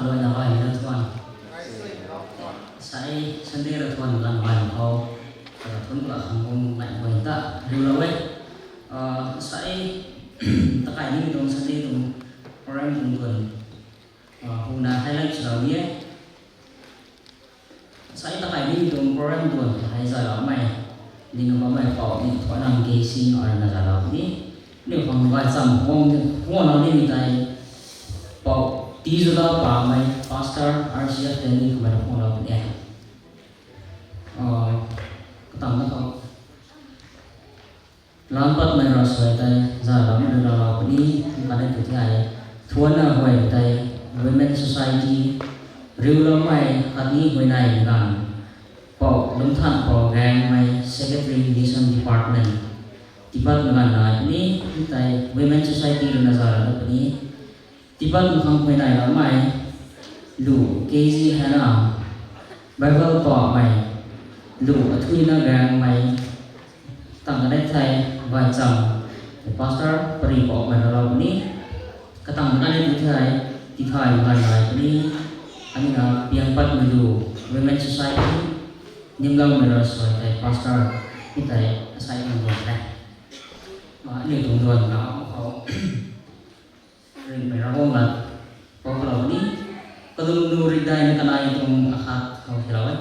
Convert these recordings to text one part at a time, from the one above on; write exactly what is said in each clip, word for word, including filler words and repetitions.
Lana bai na thuan. Sai Sunday ra thuan lan bai khou. Kata thun kula khang bum ngai bui ta. Riulou e. Ah, sai takai ni tuang Sunday tuang program tuang tuan. Ah, huna highlight chilou ni e. Sai takai ni tuang program tuan hai zay lamei. Ni nu bammei pau ni thuan nang ke si na na zay lam ni. Ni khang bai cham huang huang na ni tei. Pau ti zu la pa mei pastor R C F te ni kamei huang lam ni. Ah, katang na khou. Lam patmei ravsuai tei, za lam rui lou lou puni, kane tu thei, thuanna huay tei, Women Society, riuloumei khatni huayney ganv, Pou Lungthan Pou Gaengmei, Secretary Mission Department, tipat ganv nai puni, tei Women Society rui na za lou puni, tipat khang huayney loumei, lu K G Hana, Bible pamei, lu Athuina Gaengmei, tang kane thei, Vaicham, pastor, pari pamei na lou puni, katang kane tu thei, tithai ganv nai puni, anina piang patmei lu, Women Society, nimloumei ravsuai tei, pastor, mi tei, asai tuang duan the. Ma, aniu tuang duan na, khou. Ringhmei Ravguangc lat, pou kalou ni, kalum nu rik daina kanei tuang akhat khou theilou e.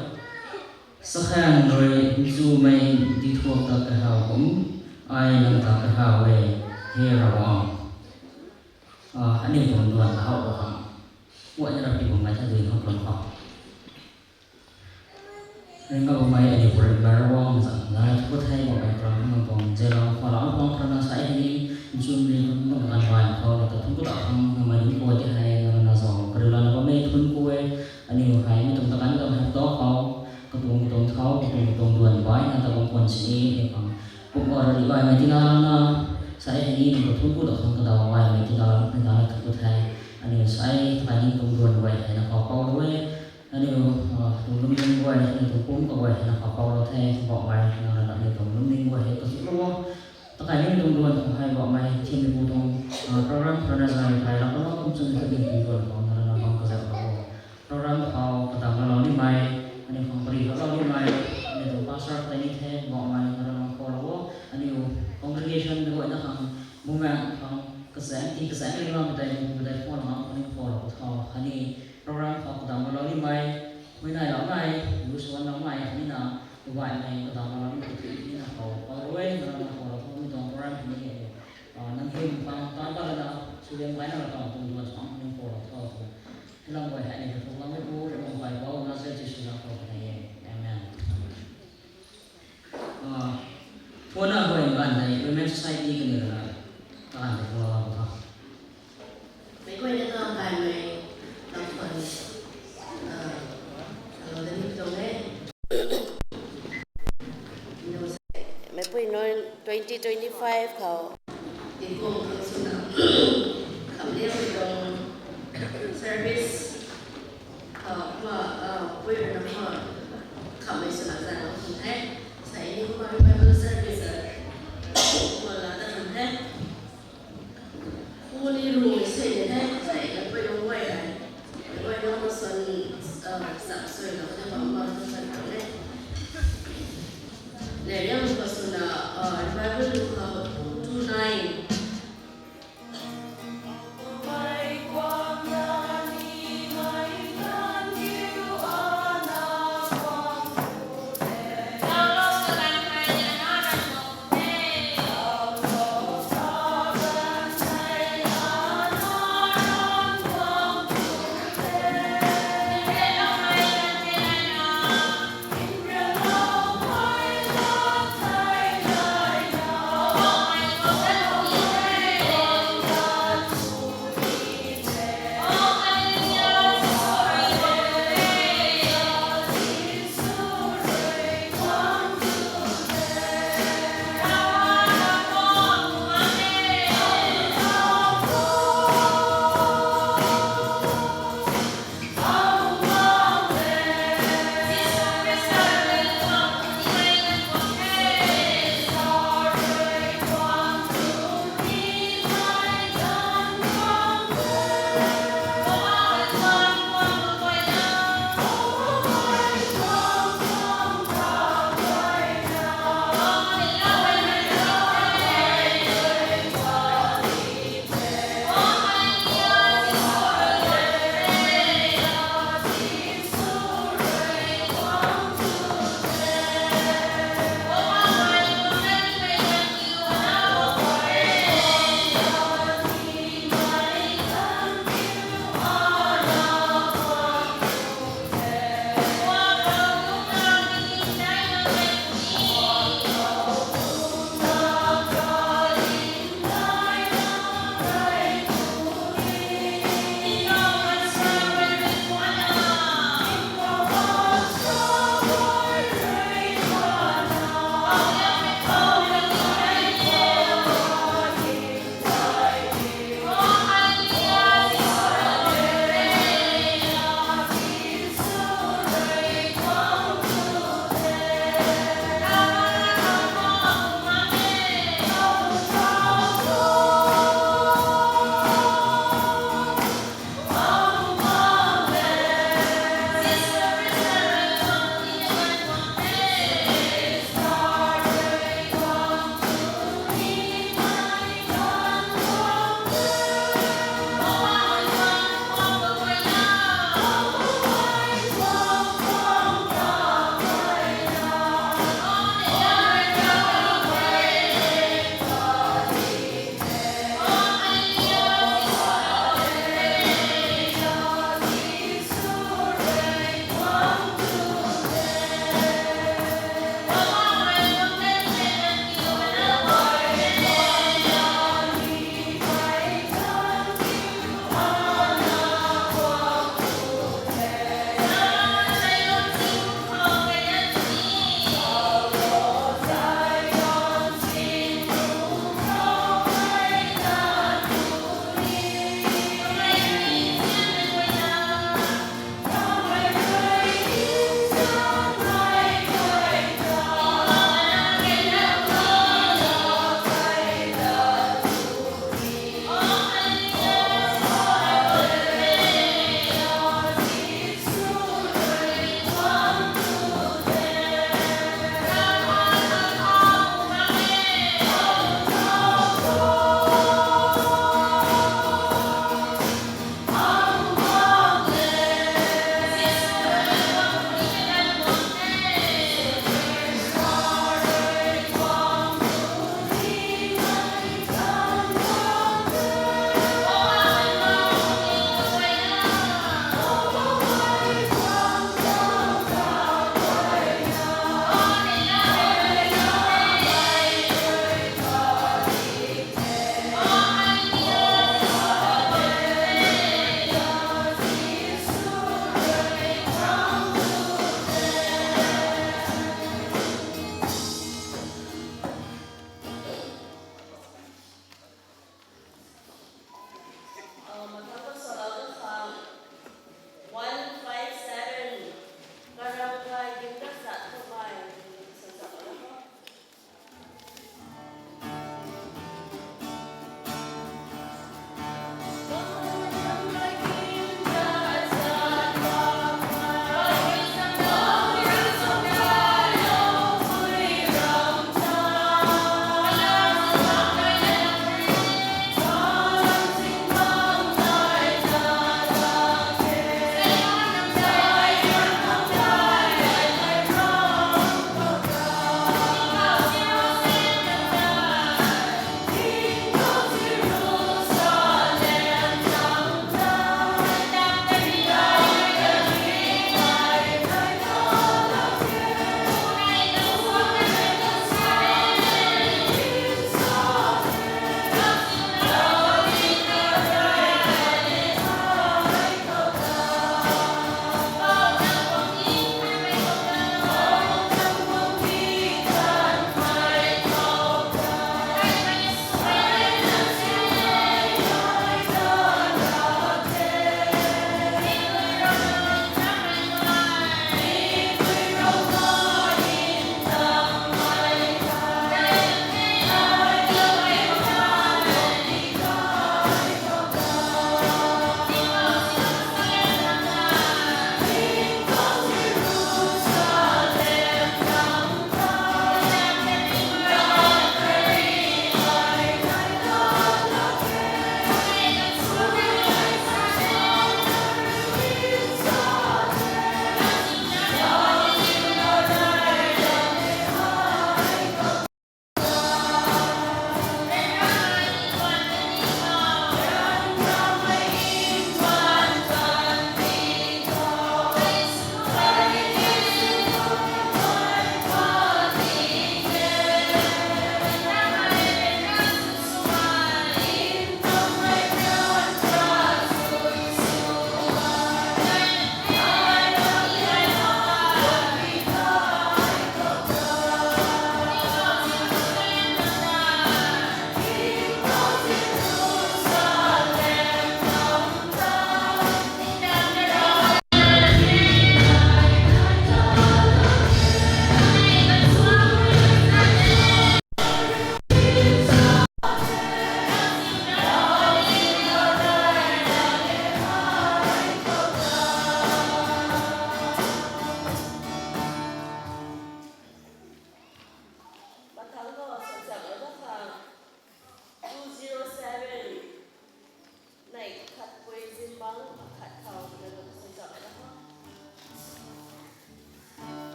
Sakhaeng rui nchumei dithuak ta kahaw kum, ai nang ta kahaw e, he Ravguangc. Ah, aniu tuang duan kahaw khang. Guayna Rav pi bum ngai tha dui khang kalum khou. Ringa bumei aniu puri Ravguangc zang na thu thei bumei kalam khang bum zelo khou lam khang pharana sa hei ni, nchumei khang bum kan bai khou ta thun ku ta khang namei ding khou ti hei na na zau kariu lana bammei thun ku e, aniu hei mi tuang ta kan gam hei to khou, katuang katuang thau, katuang katuang duan bai na ta bam kuan sini ni khang. Kum ba rari baimei tina lana, sa hei ni nang ta thun ku ta khang kadau baimei tina lana, na thu ku thei, aniu sa hei ni tuang duan bai hei na khou pou lou e, Aniu, ah, tuang lungning guay, aniu tuang pumc kaguay, na khou pou lou the, bauhmei, na, na, na, aniu tuang lungning guay hei kachu lou o. Takai ni tuang duan khou hei bauhmei, thimei pu tuang, ah, program, program zai thai, lam, lam, lam, kum chun, aniu tuang duan khou, na, na, na, bam kazauh lou o. Program khou, kadam lou lou nimei, aniu khang pari lou lou nimei, aniu tuang pastor tei ni the, bauhmei, na, na, na, khou lou o. Aniu congregation, na guay na khang, bumaeng khang, kazaeng, ti kazaeng, ring lam, tei, bu, tei, phone, lam, aniu khou lou, khou, ani, Program khou kadam lou nimei, huayney loumei, lu suan loumei, ani na, kabaihmei, kadam lou nimei, kathui ni na khou, khou rui, na na khou lou, khou mi tuang program ni, ah, nang hym pang tan pat lana, suliam kai na lou tuang, tuang duan suang ni khou lou, khou, khou. Hilam guay hei ni, kathuk lam mei pu, Ravguangc pai bou, Nazareth Jisu na khou, khou na ye. Amen. Ah, thuanna huay ganv tei Women Society kaniw rui na taanv tei thuanna bam tha. Meic guayna ta gaymei lam thuan, ah, alo da ni tuang e. Meipui nunc twenty twenty-five khou. Tingkum khang swna kham liangmei tuang service. Ah, kumna, ah, pui rui na kumna khamei swna zan bam khang the. Sai ni kumna revival service, ah, kumna la ta khang the. Pu ni ru sei ni the, sai ni pui nunc guay hei. Guay nunc na swan, ah, zap sui na kumna bam bam ta khang the. Neriang khou swna, ah, revival lu khou two two nine.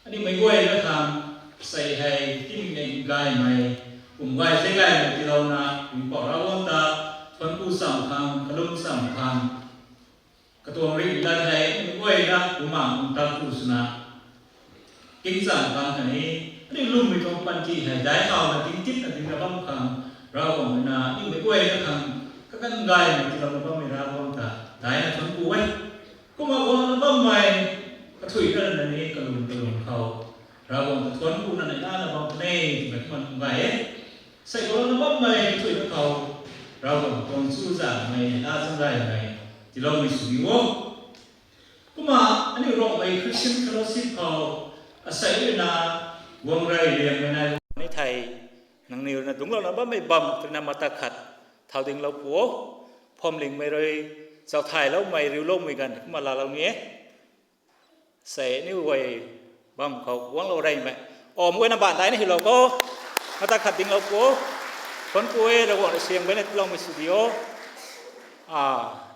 Aniu meic guayna khang, sei hei, timik nei gaymei, kum gay se gaymei tiilouna, Ringhpouc Ravguangc ta, thuanc ku cham khang, kalum cham khang, katuang ringh lat hei, aniu meic guayna, bumaengh kum tak ku swna, king cham khang khatni, aniu lwmmei tuang panty hei, daic thauna, tingtitna dingna bam khang, Ravguangc ruina, aniu meic guayna khang, kaganv gaymei tiilouna bammei Ravguangc ta, daicna thuanc ku e. Kumna guangna bammei, kathuic na rana ni kalum kalum khou, Ravguangc ta thuanc kuna neihla na bam puni e twmei kumna nunc gay e. Sei guangna bammei kathuic na khou, Ravguangc tuang chuzaenghmei neihla zaeng gaymei, tiiloumei sw diu o. Kumna, aniu Rongmei Christian Fellowship khou, asei ruina, guang rey liangmei nai ni thei, nangniw ruina dungclouna bammei bam twna mata khat, thau dinglou pu o, phuamlingmei rui, zauc thayloumei, riuloumei ganv kumna laalou ni e. Sei aniu guay bam khou guanglou reymei, om guayna baan daina hylou kho, mata khat dinglou pu o, thuanc ku e, Ravguangc rui suaihiam gayna tiiloumei sw diu o.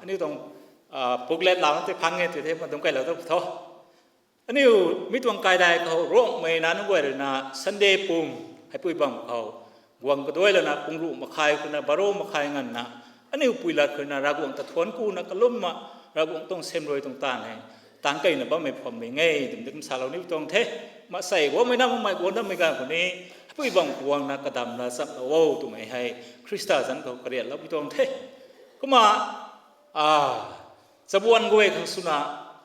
Aniu tuang, booklet lau tei phang e tw the, ma dungc kailou tu tho. Aniu mi tuang kaidai khou Rongmei nac nunc guay ruina Sunday pum, heipui bam khou, guang kaduailouna pung ruh makhai khou ruina baro makhai nganvna, aniu pui lat khou ruina Ravguangc ta thuanc kuna kalumna, Ravguangc tuang siamruai tuang taanv hei, taanc keyna bammei phuamling e twmei tei kum salou ni tuang the. Kumna sei guangmei na makmei guang dammei ganv khou ni, heipui bam khou guangna kadamna chamlou o twmei hei, Khrista zanc khou kariatlou pi tuang the. Kumna, chabuan guay khang swna,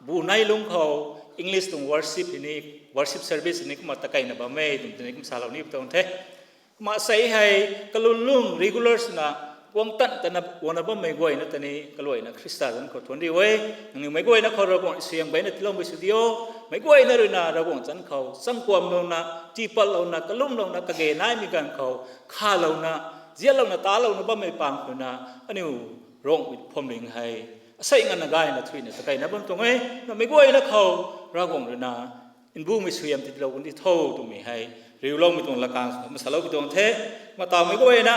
bu nei lungc khou, English tuang worship hei ni, worship service hei ni kumna takeyna bam e twmei tei ni kum salou ni pi tuang the. Kumna sei hei, kalun lung regular swna, guang tan tana guangna bammei guayna ta ni kaluaina Khrista zanc khou thuanc riu e. Nangniw meic guayna khou Ravguangc suaihiam gayna tiiloumei sw diu o. Meic guayna ruina Ravguangc zanc khou changkuamlouna, tiipatlouna, kalumlouna, kage naimei ganv khou, khalouna, zianlouna, talouna bammei pang khou ruina, aniu Rongmei phuamling hei, asei nganvna gayna thuina takeyna bam tuang e. Namei guayna khou, Ravguangc ruina, mbumei suaihiam tiilou kan di tho twmei hei, riuloumei tuang lakang swna masalou pi tuang the. Kumna tawmei guayna,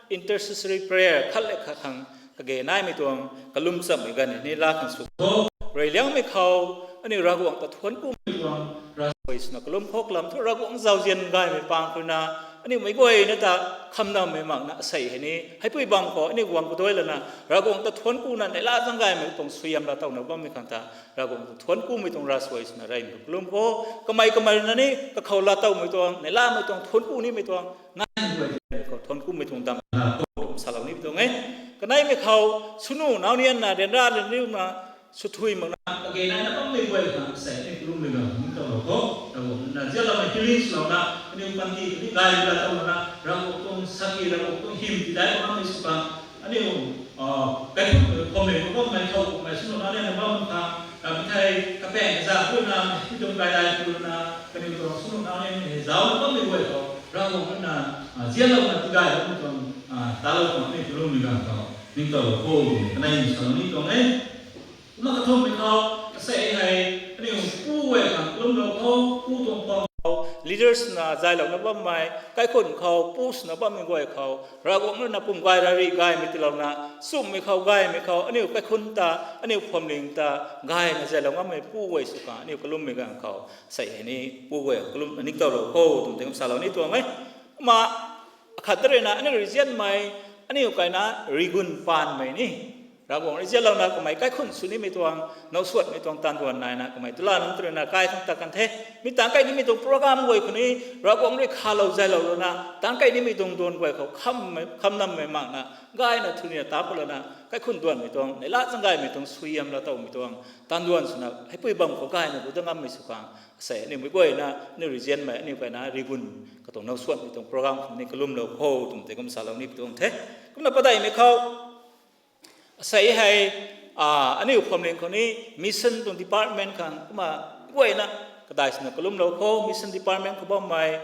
intercessory prayer khat le khat khang, kage naimei tuang, kalum chammei ganv ni laa khang sw kho. Reyliangmei khou, aniu Ravguangc ta thuanc kumei tuang, Ravsuai swna kalum khou kalam thu Ravguangc zauzian gaymei pang khou ruina, aniu meic guayna ta, khamnammei makna asei hei ni, heipui bam khou, aniu guang kaduailouna, Ravguangc ta thuanc kuna neihla zaeng gaymei tuang suaihiam laatowna bammei khang ta, Ravguangc ta thuanc kumei tuang Ravsuai swna reymei kalum kho, kamei kamei ruina ni, kakhou laatowmei tuang, neihlamei tuang, thuanc ku nimei tuang, nai guay khou thuanc kumei tuang dam, salou ni tuang e. Kaneimei khou, swnu nau nianna, ryanra ryanriuna, swthui makna, kage naina bammei guay khang sei ni kalummei ganv ningtowlou kho, Ravguangc ruina zianlouna healing swlouna, aniu panty khatni gay laatowlouna, Ravguangc tuang sakhi, Ravguangc tuang hym tiidai bammei sw khang, aniu, kaikhunc khou bammei, khou bammei, khou kummei swnu nau nianna bam khang, rammei thei, kapaeng kazak ruina, mi tuang kaidai ruina, kaniw tuang swnu nau nianna hei zauna bammei guay khou, Ravguangc ruina, zianlouna tiigay bammei tuang, talou khang aniu kalummei ganv khou, ningtowlou kho, kaneimei salou ni tuang e. Kumna kathumhmei khou, asei hei, aniu pu guay khang kalumlou kho, pu tuang pang khou, leaders na zaylouna bammei, kaikhunc khou, pu swna bammei guay khou, Ravguangc ruina pum gay rari gaymei tiilouna, chumhmei khou gaymei khou, aniu kaikhunc ta, aniu phuamling ta, gayna zaylou ngammei pu guay sw khang, aniu kalummei ganv khou, sei hei ni, pu guay kalum, ningtowlou kho, twmei tei kum salou ni tuang e. Kumna, akhat ta ruina, aniu rui zianmei, aniu kaina, rigun paanmei ni. Ravguangc rui zianlouna kamei kaikhunc sw nimei tuang, nowsuanmei tuang taanduan naina kamei tula nunc ta ruina kai khang ta kan the. Mi taanc key nimei tuang program guay khou ni, Ravguangc rui khalou zaylou louna, taanc key nimei tuang duan guay khou kham, khamnammei makna, gayna thunina ta palouna, kaikhunc duanmei tuang, neihla zaeng gaymei tuang, suaihiam laatowmei tuang, taanduan swna, heipui bam khou gayna gu dat ngammei sw khang, asei aniu meic guayna, aniu rui zianmei, aniu kaina, rigun, katuang nowsuanmei tuang program khou ni kalumlou kho, twmei tei kum salou ni pi tuang the. Kumna padeihmei khou, asei hei, aniu phuamling khou ni mission tuang department khang kumna guayna kadai swna kalumlou kho, mission department khou bammei,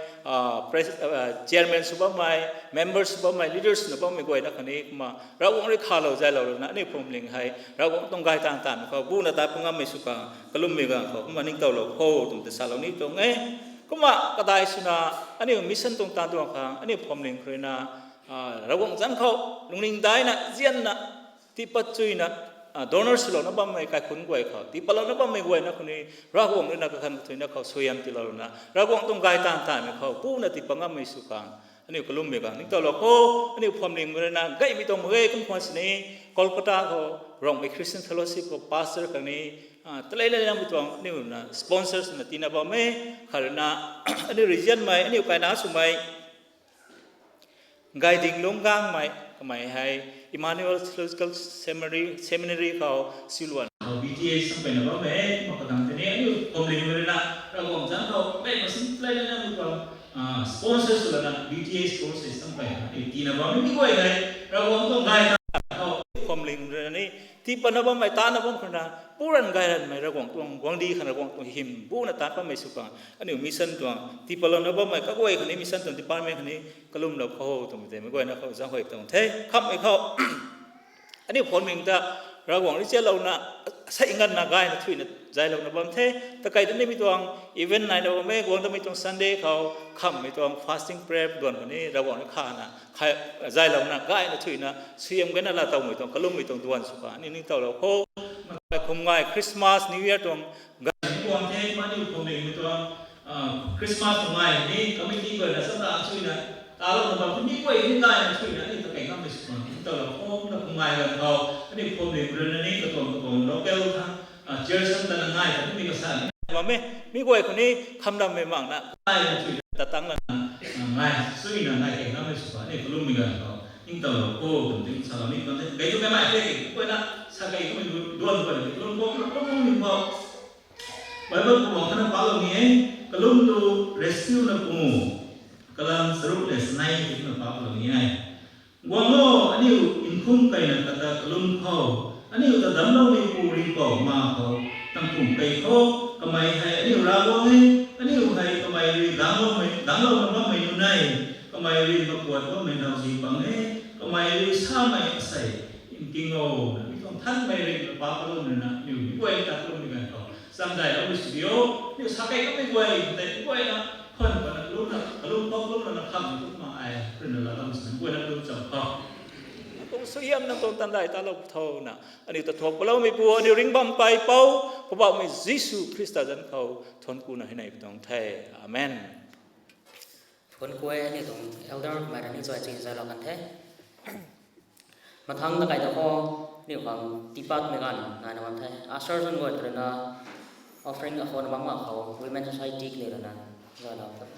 chairman sw bammei, members sw bammei, leaders swna bammei guayna khang ni kumna Ravguangc rui khalou zaylou louna aniu phuamling hei Ravguangc tuang gay taanv taanmei khou buna ta phu ngammei sw khang kalummei ganv khou kumna ningtowlou kho twmei ta salou ni tuang e. Kumna kadai swna aniu mission tuang taanduan khang aniu phuamling khou ruina, Ravguangc zanc khou lungning daina zianna, tiipat chuyna, donor swlouna bammei kaikhunc guay khou, tii patlouna bammei guayna khou ni, Ravguangc ruina kakhan kathuina khou suaihiam tiilouna, Ravguangc tuang gay taanv taanvmei khou puna tii pat ngammei sw khang, aniu kalummei khang ningtowlou kho. Aniu phuamling ruina gaymei tuang mak ge. Kum khwan sini Kolkata khou Rongmei Christian Fellowship khou pastor khang ni, talei lei namei tuang aniu na sponsors na tiina bam e. Kharuna aniu regionmei, aniu kaina swmei Gaidinglung Gangmei, kamei hei Emmanuel Theological Seminary, Seminary khou siluan khou B T S sam peyna bam e. Mak kadang tei ni aniu phuamling ruina Ravguangc zanc khou mei masin play lana mi tuang sponsor swlana B T S courses sam peyna aniu tiina bam e. Mi guay hei Ravguangc tuang gay ta khou phuamling ruina ni tii patna bammei, taanna bam khana, puran gay ranmei, Ravguangc tuang guangcdic khang, Ravguangc tuang hym buna taanc bammei sw khang aniu mission tuang tii patlouna bammei kaguay khang ni, mission tuang department khang ni kalumlou kho twmei tei mei guayna khou zaenghuay tuang the. Khamhmei khou aniu phuamling ta Ravguangc rui chialouna, sei nganvna gayna thuina zaylouna bam the. Takai ta nimei tuang event naina bam e. Guang tamei tuang Sunday khou khamhmei tuang fasting prayer duan khou ni Ravguangc rui khana zaylouna gayna thuina suaihiam gayna laa towmei tuang kalummei tuang duan sw khang aniu ningtowlou kho. Kaikhunc gay Christmas, New Year tuang gay guang the. Aniu phuamling mi tuang Christmas tuang gay ni committee guayna sata suina talouna bam, mi guay ni gayna thuina aniu takai ngammei sw khang ningtowlou kho. Kaikhunc gay ganv khou aniu phuamling ruina ni katuang katuang local khang church khang tana ngai ta nimei kasa ni bam e. Mi guay khou ni khamrammei makna gayna thuina tatang lana ngai suina ngai kai ngammei sw khang aniu kalummei ganv khou ningtowlou kho twmei ting salou ni kan the. Gay tu kaimei the, guayna sa kei kamei duan guay ni kalum khou, kalum khou ni khou Bible khou bang khana palou ni e. Kalum tu rescue na pungu, kalam charuk le sanei ti na palou ni e. Guang o, aniu nkhum kaina kata kalum khou, aniu ta damcloumeipu ringhpouc ma khou nang kum kei khou. Kamei hei aniu Ravguangc e, aniu hei kamei rui dangcloumei, dangclouna bammei nunc e. Kamei rui makuat bammei nau zi pang e. Kamei rui samei asei nking o, na mi tuang thanmei ringh na pa kalum ruina aniu mi guay ta kalummei ganv khou chamdailoumei sw di o. Aniu sa kei kamei guay tei mi guayna khwan pana kalumna, kalum khou kalumna na khamhmei kumna ai ruina laa lam sini guayna kalum cham khou nang tuang suaihiam, nang tuang tandai talou thouna aniu ta thuak paloumeipu, aniu ringh bam kaipouc Poubauhmei Jisu Khrista zanc khou thuanc kuna hei nei pi tuang the. Amen. Thuanc ku e. Aniu tuang elder mei rui ni chuai ching zaylou kan the. Mathangc ta kai ta khou aniu khang tii patmei ganv naina bam the. Usher zun guay ta ruina offering akhou na bam mak khou Women Society kaniw ruina zaylou kan the.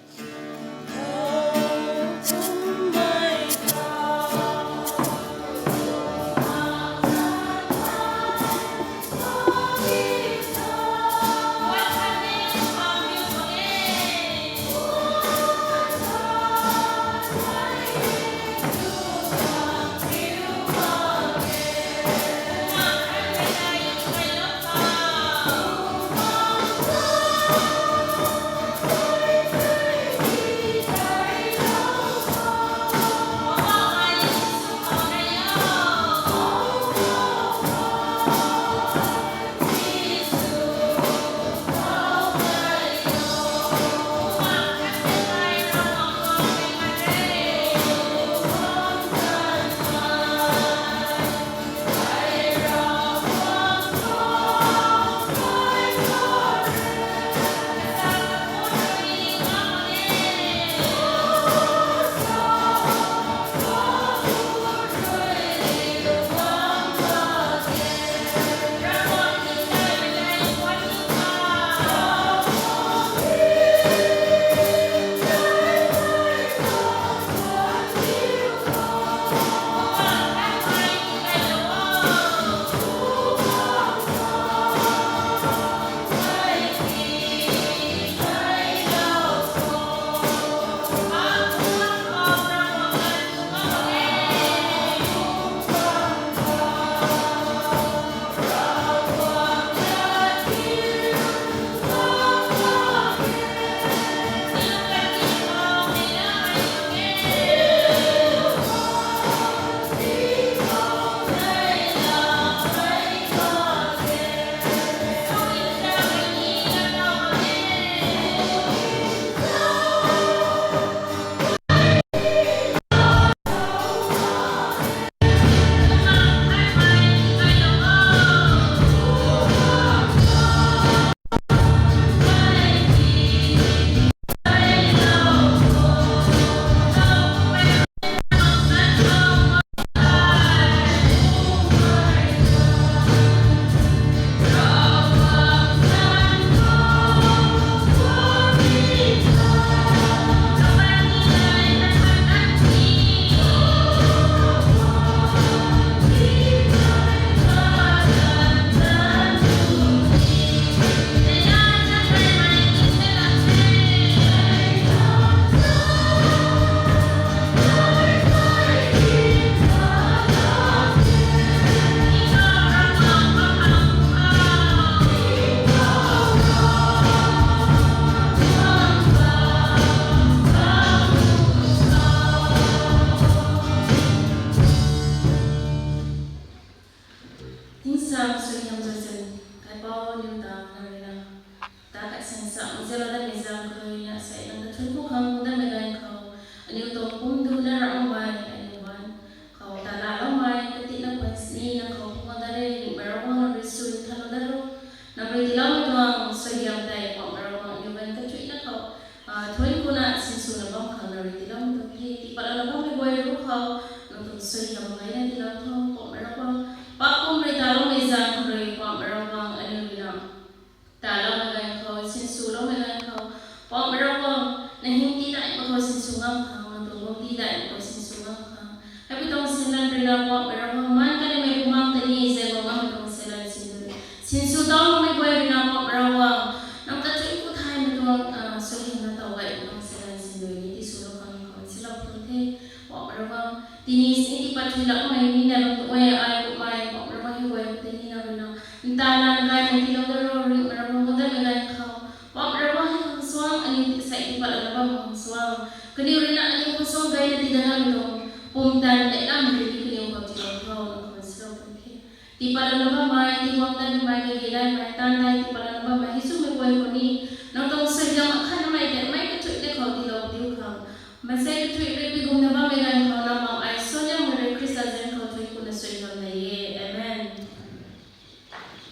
Na hing ti dai ma khou sinsw ngam khang, na tuang guang ti dai ma khou sinsw ngam khang. Hei pi tuang sinlan rui na Poubauhmei Ravguangc, man kanimei Bumaengh ta ni zay guang ngammei tuang sinlan sin dui. Sinsw tau makmei guay rui na Poubauhmei Ravguangc, nang ta chui ku thaymei tuang, ah, suaihiam na taw gay tuang sinlan sin dui ni ti swlou khang khou silou tuang the. Poubauhmei Ravguangc, tini sini tipat thui lakmei ni na bam tu e, ai kummei Poubauhmei Ravguangc hei guay ta ni na rui na. Ntalan gaymei tilou da ro ri, Ravguangc gu datmei ganv khou. Poubauhmei Ravguangc hei khang suang, aniu ti sei tipat lana bam khang suang. Kaniw rui na aniu khang suang gayna ti dana mi tuang pumtan le lam rui ni kaniw khou tilou tho, nang khang silou tuang the. Tipat lana bammei, ti guang dat nimei, kage daimei, tan dai tipat lana bammei, hei swmei guay khou ni, nang tuang suaihiam akhat namei tei mei kathuic na khou tilou diu khang. Maansei kathuic rui pi gumna bammei ganv khou na mang ai suaihiamrui Khrista zanc khou thui kuna suaihiam nei e. Amen.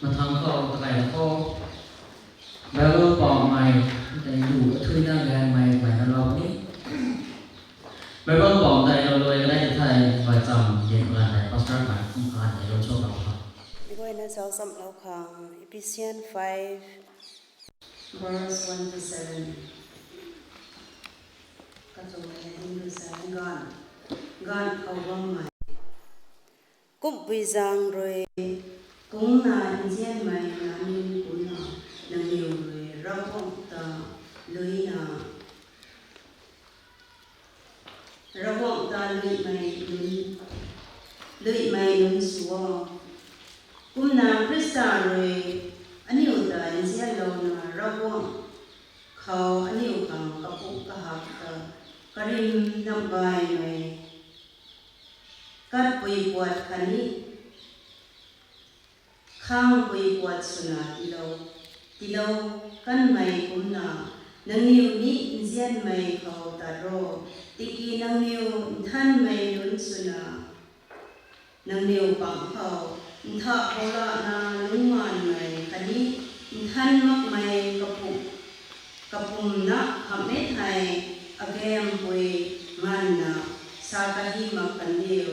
Mathang khou takai khou Bible pawmei tei lu kathuina ganmei guayna lou ni. Bible pawm tei lou lui kanei ti thei, guay cham din guay tei pastor guay kum khan tei lou cho lou kha. Mei guayna zauc chamlou khang, Ephesians five, verse one to seven. Kachumei na ding rui sa ganv, ganv khou bammei. Kumpui zaeng rui kungna nzianmei nac nunc kumna nangniw rui Ravguangc ta luina, Ravguangc ta luimei nunc, luimei nunc sw o. Kumna Khrista rui aniu ta nzianlouna Ravguangc khou aniu khang kapuk kahak ta karim nap gaymei katpui puat khatni khangpui puat swna tilou, tilou kanmei kumna nangniw ni nzianmei khou tat ro, tiki nangniw nthanmei nunc swna nangniw pang khou nthak houlana lungcmaanmei khatni nthan makmei kapum, kapumna hamh e thei, agampui nganvna sa kahi mak kan diu.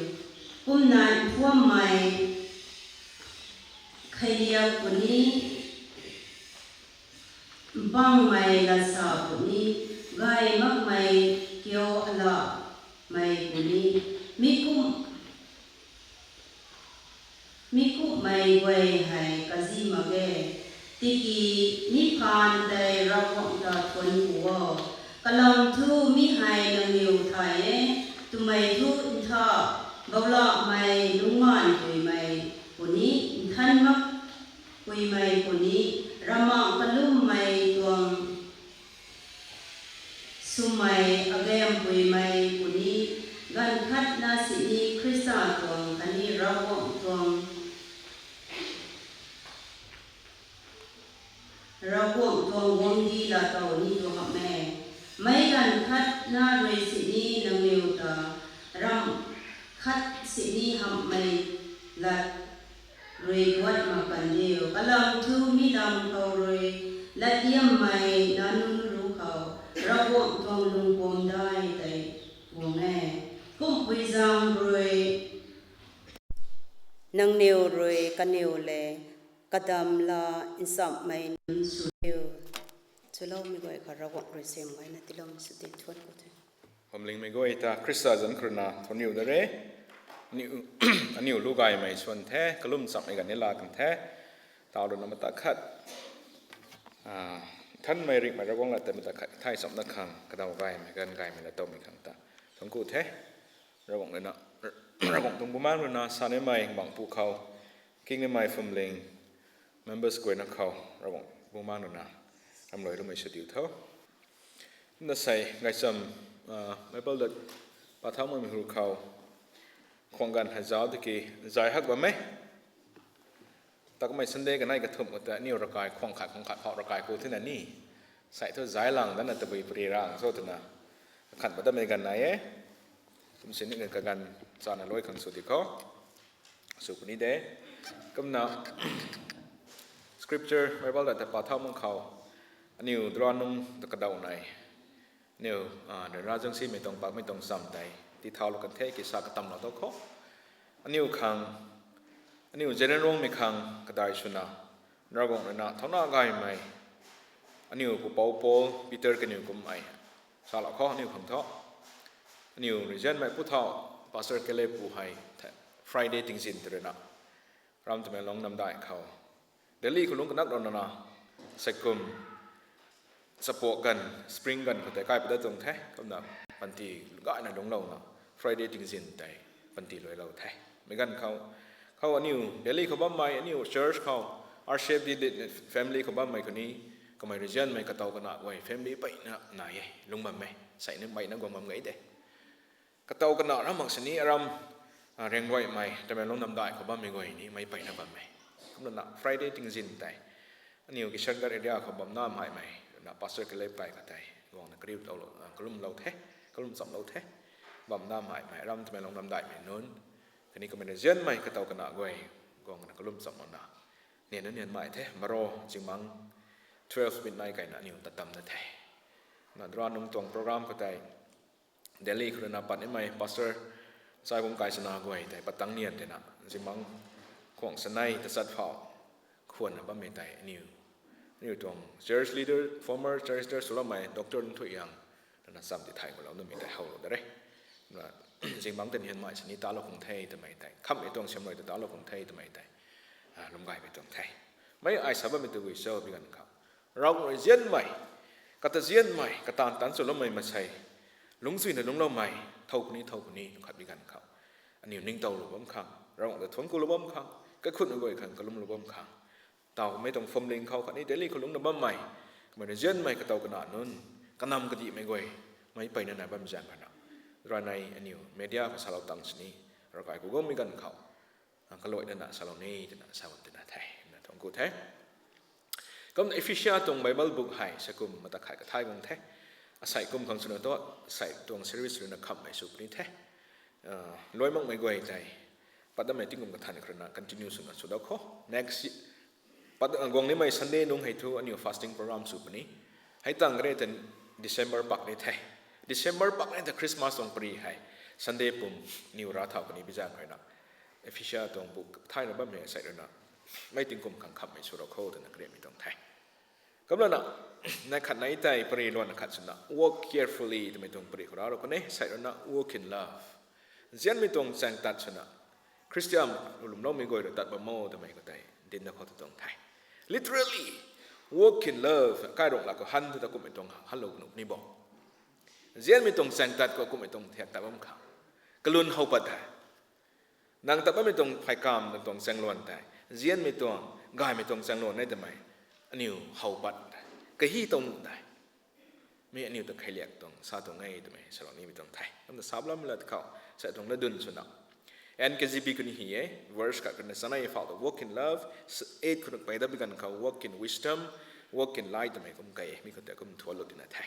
Kumna nthuammei kheiliak puni, mpangmei latsa puni, gay makmei kiu alamei puni, mi kum, mi kumhmei guay hei kazi mak ge. Tiki mi phaan tei Ravguangc ta thuanc ku o. Kalam thu mi hei nangniw thay e, twmei thu ntha gaulamei lungcmaanpuimei puni, nthan makpuimei puni, ramang kalummei tuang swmei, agampui mei puni, ganv khatna sini Khrista tuang khatni Ravguangc tuang, Ravguangc tuang guangcdic laatow ni tu hamh e. Meic ganv khatna rui sini nangniw ta ramh khat sini hamhmei lat rui guat mak kan diu. Kalam thu mi lam khou rui latdiammei nac nunc ruc khou Ravguangc tuang lungpuam dai tei guang e. Kumpui zaeng rui nangniw rui kaniw le kadam la nchamhmei nunc sw diu. Chuloumei guay kha Ravguangc rui siam gayna tiiloumei sw di thuanc ku the. Phuamlingmei guay ta Khrista zanc khou rui na thuanc riu da re. Aniu, aniu lu gaymei swan the, kalum chammei ganv ni laa kan the. Tau rui na mata khat, ah, nthanmei ringhmei Ravguangc lat tei mata khat thay chamna khang, kadaw gaymei, ganv gaymei laatowmei khang ta thuanc ku the. Ravguangc rui na, Ravguangc tuang Bumaengh rui na sa nimei bangc pu khou, king nimei phuamling, members guayna khou Ravguangc Bumaengh rui na ramluai rumei sw diu tho. Kumna sei gaychamv, ah, Bible lat pa thau makmei hu khou khwang ganv hei zauc tiki zay hak bam e. Takmei Sunday kanei kathumh khou ta aniu ravkai khwang khat khwang khat phou ravkai ku thina ni. Sei thu zay lang dana tabui pari rang cho twna kakhan pat damei ganv nai e. Kum sini kaganv chana luai khang sw di khou sw puni de. Kumna scripture Bible lat ta pa thau mak khou aniu dra nung ta kadaw nei. Aniu, ah, ryanra zaengsimei tuang pakmei tuang cham tei tithaulou kan the, kisa katamlou tho khou. Aniu khang, aniu Zeliangrongmei khang kadai swna, Ravguangc rui na thauna gaymei, aniu pupouc Paul, Peter kaniw kummei Salou khou aniu khang thu, aniu regionmei pu thau, Pastor Caleb pu hei, Friday tingzin tei ruina, ram Tamenglong namdai khou, Delhi khou lungc kanak rana, seikum, chapuak ganv, spring ganv khou tei kai padat tuang the, kumna panty gayna lungclouna, Friday tingzin tei panty luailou the. Mei ganv khou, khou aniu Delhi khou bammei, aniu church khou, R C F D family khou bammei khou ni, kamei regionmei katow kana guay family peyna nai e, lungc bam e, sei ni mei na guang bam gay de. Katow kana ram mak sini aram, riangruaimei, Tamenglong namdai khou bammei guay ni mei peyna bam e. Kumna Friday tingzin tei, aniu Kishangarh area khou bamna maimei, na Pastor Caleb kai kha tei, guangna kariu, kalumlou the, kalum chamlou the, bamna maimei, ram Tamenglong namdaimei nunc, khatni kamei regionmei katow kana guay, guangna kalum chamlouna, nianna nianmei the, maro, zingmang, twelve midnight kaina aniu tatamna the. Na dra nung tuang program khou tei, Delhi khou ruina pat nimei Pastor Saibung Kaisana guay tei patang nian teina, zingmang khwang sanei tachat phau, khwanna bammei tei aniu, aniu tuang church leader, former church leader swloumei Doctor Lungthuihiang, rana cham ti thay khou lou namei tei howlou da re. Zingmang tei nianmei sini talou khang the twmei tei, khamhmei tuang siamruai ta talou khang the twmei tei, lwm gaymei tuang the. Mei ai sa bammei tu gui cho bi ganv khou, Ravguangc rui nzianmei, kata nzianmei, kataanv tanc swloumei maansei, lungcchuina lungcloumei, thow puni thow puni, lungkhat bi ganv khou, aniu ningtowlou bam khang, Ravguangc ta thuanc kulou bam khang, kaikhunmei guay khang kalumlou bam khang, tawmei tuang phuamling khou khatni Delhi khou lungcna bammei, kamei rui nzianmei katow kana nunc, kanam kadihmei guay, mei peyna nai bam zaeng khana, ranei aniu media khou salou tang sini, ravkai ku guangmei ganv khou, kaluaina salou ni twna sa bam tina the, na thuanc ku the. Kumna Ephesia tuang Bible book hei seikum mata khat kathay guang the. Asei kum khang swna tu, asei tuang series ruina khamhmei sw puni the. Luai makmei guay tei, pat damei tingkum kathan khou ruina continue swna sw dau khou. Next, pat guang nimei Sunday nung hei thu aniu fasting program sw puni. Hei tang kare ta December pak ni the. December pak ni ta Christmas tuang pari hei, Sunday pum, aniu rav thau kani bi zaeng khou ruina, Ephesia tuang book thayna bammei asei ruina, mei tingkum khang khamhmei sw rau khou twna kariamei tuang the. Kumlana, neih khat nei tei pari luan khat swna, walk carefully twmei tuang pari khou rav rau khou ne, asei ruina walk in love. Nzianmei tuang chaeng tat swna, Khristian lwmloumei guay rui tat bam o twmei khou tei dinna khou tu tuang the. Literally, walk in love, kairung lak khou han thu ta kummei tuang hanlou nuh ni bo. Nzianmei tuang chaeng tat khou kummei tuang thiak tat bam khang, kalun how pat the. Nang tat bammei tuang pheykamv, nang tuang chaengluan tei, nzianmei tuang, gaymei tuang chaengluan nei twmei, aniu how pat the, kahi tuang nuh the. Mi aniu ta kheiliak tuang sa tuang e twmei salou nimei tuang the. Kumna sap lam lat khou, sa tuang ladun swna, N K J V khou ni hi e, verse khat khou ruina chanei phau ta walk in love, eight khou ruina pey dat bi ganv khou walk in wisdom, walk in light twmei kum kei e, mi khou tei kum thuanlou tina the.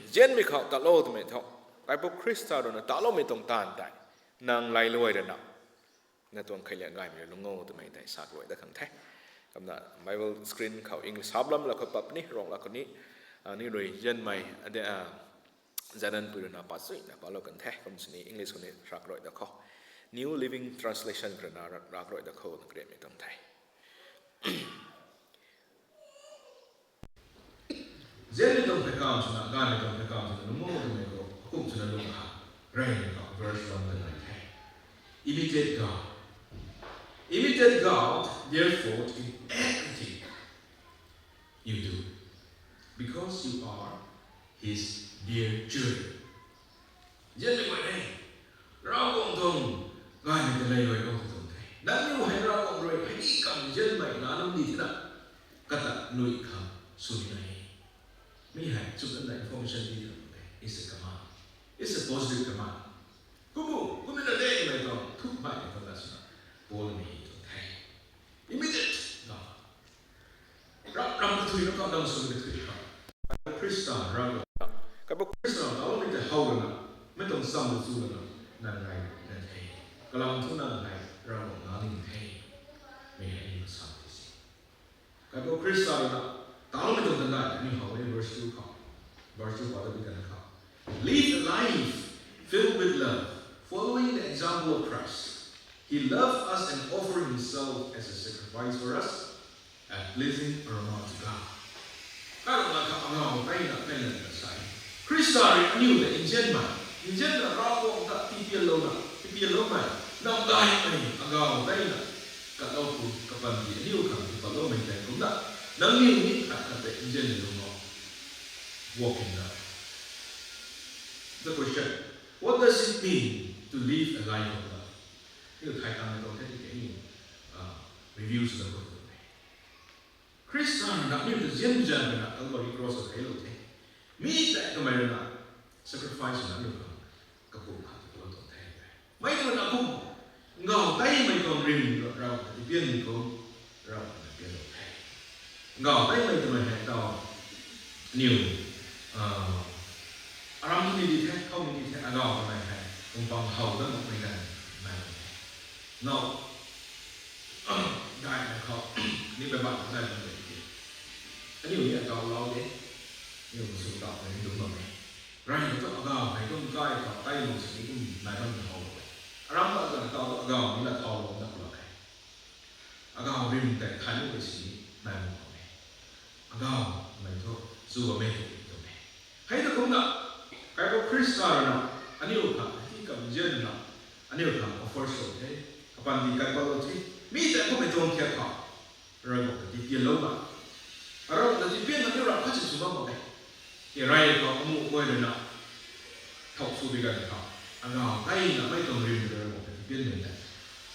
Nzianmei khou talou twmei thu, Kaipouc Khrista ruina taloumei tuang taanv tei, nang lailuai ruina, na tuang kheiliak gaymei rui lung o twmei tei sa kaluai dat khang the. Kumna Bible screen khou English sap lam lak khou pat ni, rong lak khou ni, ni rui nzianmei, zanan pui ruina pat suina patlou kan the. Kum sini English khou ni rak rui dat khou, New Living Translation khou ruina rak rui dat khou na kariamei tuang the. Nzianmei tuang pheykamv swna, gaymei tuang pheykamv swna lung o twmei khou, akum swna lung kha, rey khou verse one ta nai the. Imitate God. Imitate God, therefore, in everything you do, because you are his dear children. Nzianmei guay e, Ravguangc tuang gaymei ta lailuai guang tu tuang the. Nangniw hei Ravguangc rui hei ni kam nzianmei na num di thena, kata nui khang sw ni nai. Mi hei chumna information di tuang the. It's a command. It's a positive command. Kumu, kumna de mei tuang thukmei tuang ta swna, Paul mi tuang the. Imitate God. Ram, ram kathui, ram kau dang sw kathui khou, Khrista ram, Kaipouc Khrista ram taloumei tei how lana, mei tuang sam lu chu lana, nang ngai na the. Kalam thu nang ngai Ravguangc na ning the. Mei hei ni sa the si. Kaipouc Khrista ruina taloumei tuang tandai ni how e, verse two khou. Verse two khou ta bi kan khou, live a life filled with love, following the example of Christ. He loved us and offered himself as a sacrifice for us, a pleasing aroma to God. Kailung na kha angau kaina kaina na sai. Khrista rui aniu ta nzianmei, nzianna Ravguangc ta tipianlouna, tipianloumei, namdaihmei, agaw daina, katlou pu, kapanty aniu khang tiipatloumei tei kumna, nangniw ni khat khat tei nzianna lung o. Walk in love. The question, what does it mean to live a life of love? Aniu thai tangmei tuang the tiki aniu, ah, review swna khou tuang the. Khrista rui na aniu ta nzian nzian rui na Calvary Cross khou theilou the. Mi tei kamei rui na sacrifice na aniu khang kapumc khat ta kalou tuang the. Mei tei rui na kum, ngaw teimei tuang rim rui Rav ta tipianmei kum, Rav ta tipianlou the. Ngaw teimei twmei hei tau, aniu, ah, aram ni di the, khou ni di the, agaw twmei hei, pumc pang how dat makmei ganv nai the. Now, daihmei khou, ni Bible khou dai bam de tiki, aniu ni agaw lou de, aniu sw tau ni dungc bam e. Rey khou thu agaw hei kum kai khou, kai lung sini kum nai bam how lou e. Aram ta ganv tau thu agaw ni la thau lou na khou lak e. Agaw rim tei thay nuh e sini nai bam khou e. Agaw mei thu, chu bam e tw tuang e. Hei ta kumna, Kaipu Khrista rui na, aniu khang, hei ti kam nzianna, aniu khang offer sw the, kapanty kaipatlou the, mi tei kummei tuang thiak khou, Ravguangc ta tipianlouna, Ravguangc ta tipianna aniu rap khat si sw bam mak e. Tiki rey khou amuh guay rui na, thau sw bi ganv khou, agaw teina mei tuang rim rui Ravguangc ta tipianmei tei,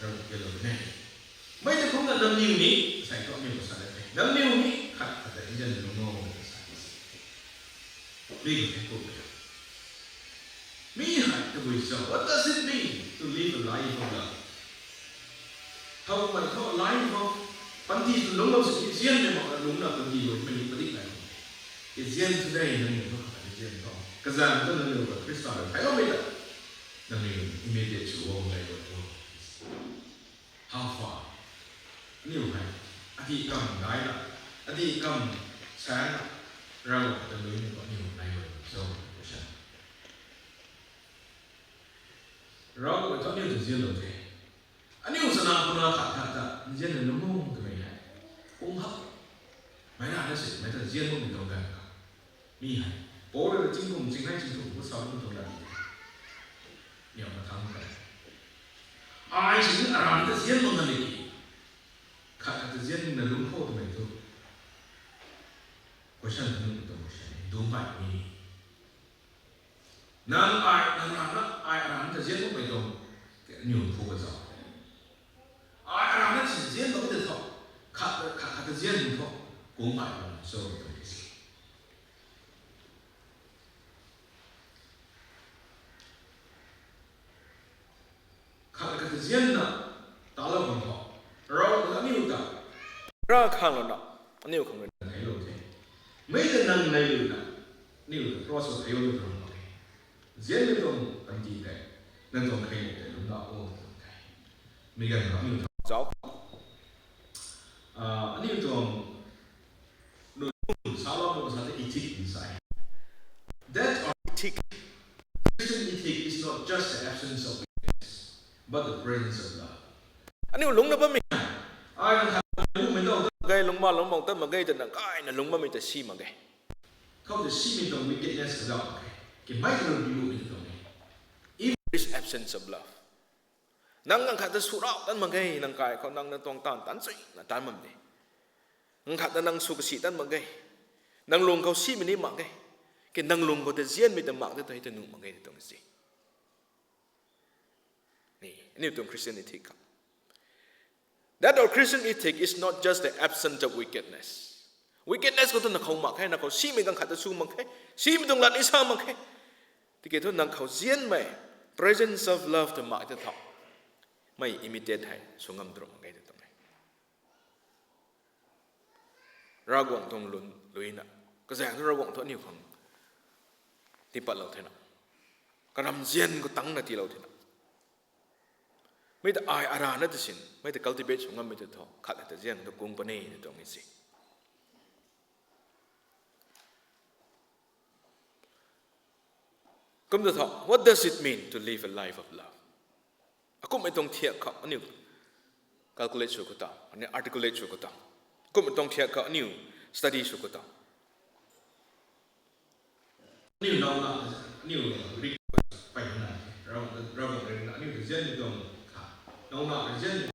Ravguangc tipianlou bam e. Mei tei kumna nangniw ni, asei thu aniu sa de the. Nangniw ni khat khat tei nzianna lung o, sa de. Mi khou the kum e. Mi hei tabui cho, what does it mean to live a life of love? Thowmei thu life of, panty tu lungclou sini nzianmei mak lungna panty luimei ni padik nai. Nzian today nangniw thu khat nzian tho. Kazanc thu nangniw ta Khrista rui theiloumei ta, nangniw imitate sw guang lei guay tho. How far? Aniu hei, adih kam daina, adih kam sana, Ravguangc ta luimei khou aniw nai guay tho, question. Ravguangc thu aniu ta nzianlou the. Aniu chana puna khat khat ta nzianna lung o twmei hei, kung hak, meic rana simei ta nzian makmei tuang ganv khou, mi hei, Paul rui chingkum chingnei chingthumh khou sa bam tuang la di the. Niw mathangc khou, ai sini arana ta nzian mak nga ni ki, khat khat ta nzianna lung kho twmei thu, question ta nuh tuang question e, dungc baihmei ni. Nang ai, nang rana, ai arana ta nzian makmei tuang, aniw phu ka zau. Ai arana si nzian mak de tho, khat, khat, khat ta nzian tho, kung baih bam cho tuang ki si. Khat khat ta nzianna, talou bam tho. Rav ta aniu ta, Rav khanglouna, aniu khang rui na theilou the. Mei ta nang nai rui na, aniu ta cross khou theilou tw tuang mak e. Nzianmei tuang panty tei, nang tuang kheimei tei lungclou o tuang the. Mi ganv khou aniu ta zauc, ah, aniu tuang, nu, salou nu sa the ethic inside. That or ethic, Christian ethic is not just the absence of wickedness, but the presence of love. Aniu lungcna bammei, ai nang khat lungmei tau mak ge, lungc ma lungc mak ta mak ge twna kaina lungc bammei ta si mak ge. Khou ta simei tuang wickedness kazauh mak ge. Kimei ta rui biumei ta tuang e. If there is absence of love, nang nang khat ta sw rau tan mak ge, nang kai khou nang na tuang taanv tan chuina tan bam de. Nang khat ta nang sw kasi tan mak ge. Nang lung khou simei ni mak ge. Ki nang lung khou ta nzianmei ta mak de tei ta nuh mak ge tuang si. Ni, aniu tuang Christian ethic khou, that or Christian ethic is not just the absence of wickedness. Wickedness khou tu na khou mak khe, na khou simei ganv khat ta sw mak khe, simei tuang lat ni sa mak khe. Tiki thu nang khou nzianmei, presence of love ta mak ta tho. Mei imitate hei sw ngam tru mak ge ta tuang e. Ravguangc tuang lun luina, kazaeng thu Ravguangc thu aniu khang tiipatlou thena, karam nzian khou tangcna tiilou thena, mei ta ai arana ta sin, mei ta cultivate sw ngammei ta tho, khat ta nzian ta kung puni ta tuang e si. Kum ta tho, what does it mean to live a life of love? Akumhmei tuang thiak khou aniu calculate sw khou ta, aniu articulate sw khou ta, akumhmei tuang thiak khou aniu study sw khou ta, Aniu nau na, aniu request pay na, Ravguangc rui na aniu ta zian ni tuang kha, nau na zian ni,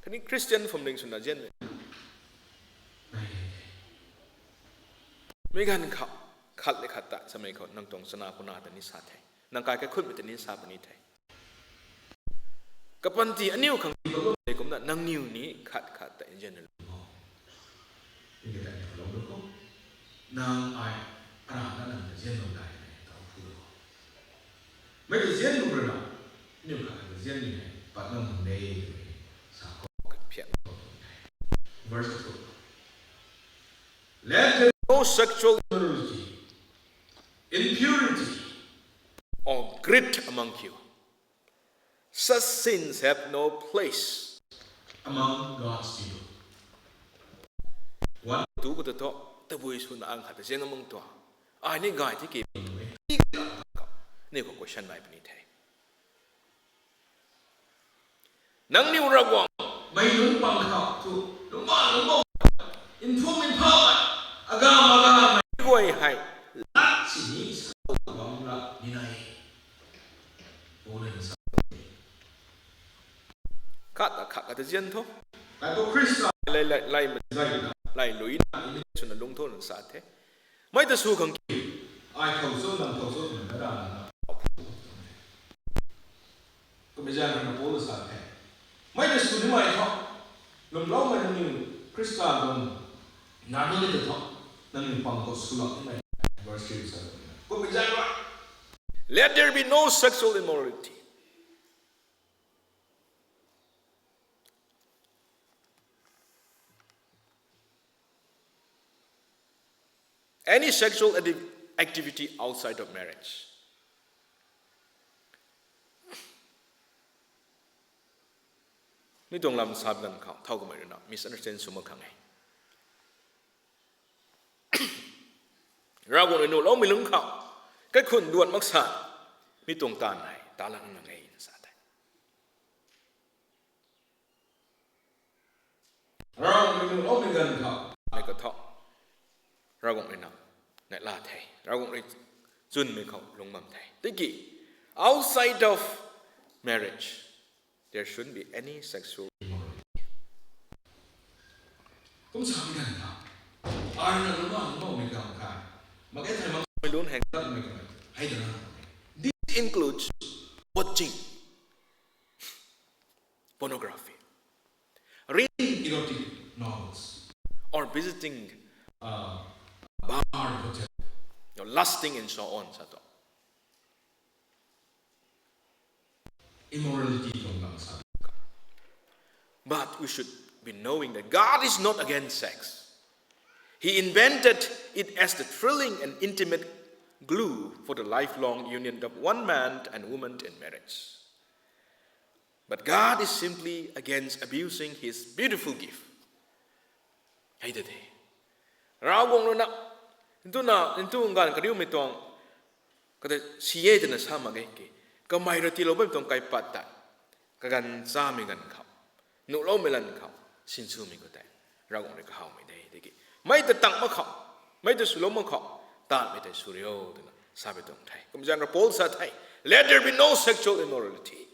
khatni Christian phwamling swna zian ni. Mei ganv khou, khat le khat ta samei khou nang tuang chana kuna ta ni sa the, nang kai kaikhunmei ta ni sa puni the. Kapanty aniu khang ti bam e kumna nangniw ni khat khat ta nzian na lou. Nang ai, arana nang ta zian bam dai ne, tau phu lou. Mei ta zian bam rui na, aniu khat khat ta zian ni hei pat ngam bam de, sa khou phian. Verse two. Let there be no sexual immorality, impurity, or greed among you. Such sins have no place among God's people. One, tu khou ta thu, tabui swna ang khat ta zian amang tu. Ai ni gay thi ki, ni khou question nai puni the. Nangniw Ravguangc mei lungc pang khou thu, lungc bam lungc bam, nthum nphamei, agam agamei guay hei lat sini sa bam ra ni nai. Paul rui sa, khat ta khat khat ta zian tho. Kaipu Khrista lai, lai, lai, lai lui na, swna lungc tho na sa the. Mei ta sw khang ki, ai thau cho, nang thau cho, nang na ra na. Kummei zaeng rui na Paul sa the. Mei ta sw nimei tho. Lwmloumei nangniw Khrista tuang nanu ni ta tho. Nangniw pang khou swlou nimei. Verse three sa. Kummei zaeng rui, let there be no sexual immorality. Any sexual acti-, activity outside of marriage. Mi tuang lam sa bam ganv khou, thau kamei rui na misunderstand sw mak khang e. Ravguangc rui nuhloumei lungc khou, kaikhun duan mak sa, mi tuang taanv hei, ta lang nang e, sa the. Ravguangc rui nuhloumei ganv khou, mei khou thu, Ravguangc rui na, neihla the, Ravguangc rui chwnmei khou lungc bam the. Tiki, outside of marriage, there shouldn't be any sexual immorality. Kum sa mi ganv khou, ai na lungc bam lungc bammei ganv khou, mak e thei mak mei lun heng tat mei khou, hei ta na. This includes watching pornography, reading erotic novels, or visiting, uh, bar, hotel, you know, lusting and so on, sa tu. Immorality tuang lam sa. But we should be knowing that God is not against sex. He invented it as the thrilling and intimate glue for the lifelong union of one man and woman in marriage. But God is simply against abusing his beautiful gift. Hei ta the. Ravguangc rui na, ntu na, ntu ganv kariumei tuang, kata si e twna sa mak ge ki. Kamei rui tiilou bammei tuang kaipat ta, kaganv chamei ganv khou, nuhloumei lan khou, sinswmei khou tei, Ravguangc rui kahawmei de, tiki. Mei ta tang mak khou, mei ta swlou mak khou, taanvmei tei sw rio twna, sa pui tuang the. Kum zaeng rui Paul sa the, let there be no sexual immorality.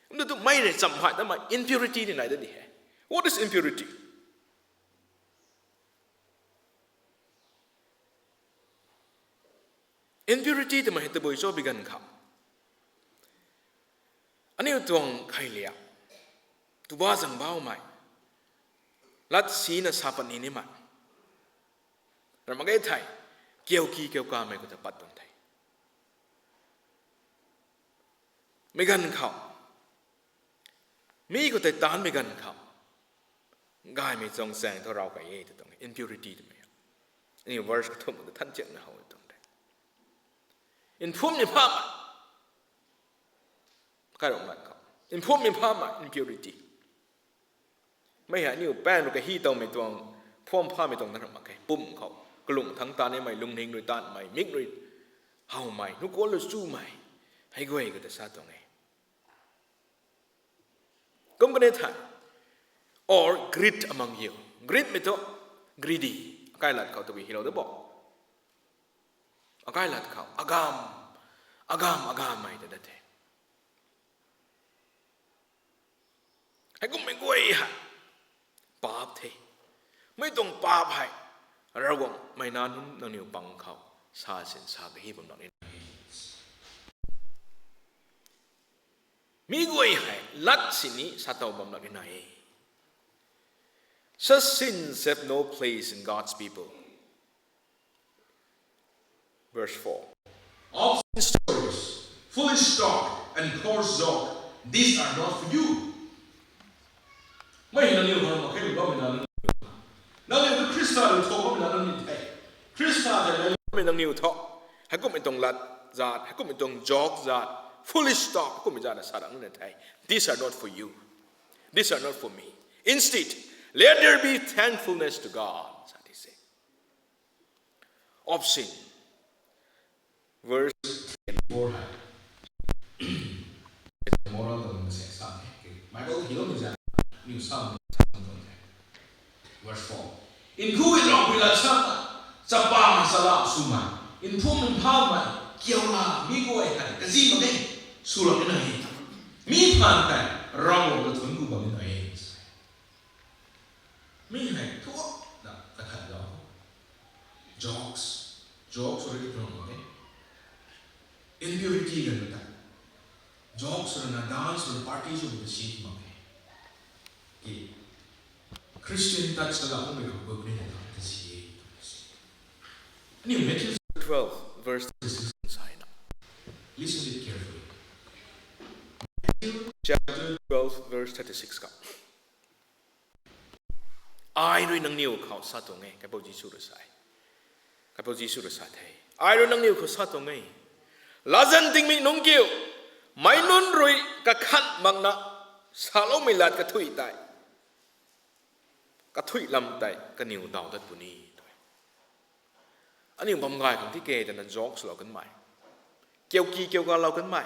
Kum tu mei rui cham hai ta mei impurity ni nai ta di he. What is impurity? Impurity twmei hei tabui cho bi ganv khou, aniu tuang khailiak, tuba zang baumei, lat sina sa pat ni nimei, ram mak ge thei, kiu ki kiu kamei khou ta pat tuang the. Mi ganv khou, mi khou tei taanvmei ganv khou, gaymei tuang chaeng thu raw key e ta tuang, impurity twmei. Aniu verse kathumh ta than chiakna how tuang the. Nphumni phamei, kairumei khou, nphumni phamei, impurity. Mei hei aniu pang rui kahi towmei tuang, phuam phamei tuang na ram mak khe, pum khou, kalung thangc ta nimei, lungning rui taanvmei, mik rui howmei, nukual rui chumei, hei guay khou ta sa tuang e. Kum kani thei, or greed among you. Greedmei thu, greedy, akai lat khou tabui hilou de bo. Akai lat khou agam, agam, agammei ta dat the. Heikummei guay hei paap the. Mei tuang paap hei Ravguangc mei nac nunc nangniw pang khou sa sin sa kahi bam lak ni. Mi guay hei lat sini sa tow bam lak ni nai e. Such sins have no place in God's people. Verse four. Obscene stories, foolish talk, and coarse joke, these are not for you. Mei hei nangniw khou mak khe lu bammei na nangniw. Nangniw tu Khrista rui tho bammei na nangniw the. Khrista tei nangniw, nangniw tho. Heikummei tuang lat zat, heikummei tuang joke zat, foolish talk, heikummei zat na sa rang na the. These are not for you. These are not for me. Instead, let there be thankfulness to God. Sa ti se. Obscene. Verse three and four hei. Moral tuang se sa e. Bible hi lou ni za. Niw sa sa tuang the. Verse four. Nkhu nrauh pui lat sa, chapang chala swmei, nphum nphamei, kiu la mi guay hei kazi mak e, sw lak ni nai e. Mi phaan tei Ravguangc ta thuanc ku bam ni nai e. Mi hei thuak na kathan lo. Jokes. Jokes already tuang mak e. Impurity ganv ta. Jokes rui na, dance rui na, party sw na si mak e. Ki Christian touch ta la kummei khou buk ni na ta si e. Aniu Matthew twelve verse thirty-six sai na. Listen it carefully. Matthew chapter twelve verse thirty-six ka. Ai rui nangniw khou sa tuang e, Kaipouc Jisu rui sa e. Kaipouc Jisu rui sa the. Ai rui nangniw khou sa tuang e. Latzan tingmik nungc kiu, meic nunc rui kakhan makna saloumei lat kathuic tei, kathuic lam tei kaniw daw dat puni tw e. Aniu bam gay khang ti ke twna jokes lou kanmei, kiuki kiuka lou kanmei,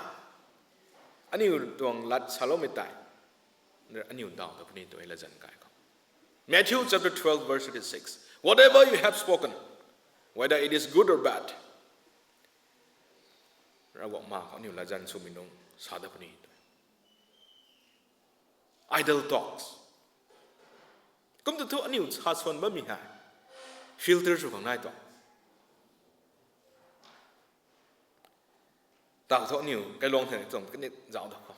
aniu tuang lat saloumei tei aniu daw dat puni tw e latzan kai khou. Matthew chapter twelve verse thirty-six. Whatever you have spoken, whether it is good or bad, Ravguangc ma khou aniu latzan swmei nung sa dat puni tw e. Idle talks. Kum tu thu aniu sa swan bammei hei filter sw khang nai tuang. Tau thu aniu kailuang the tuang kani zauc da khou.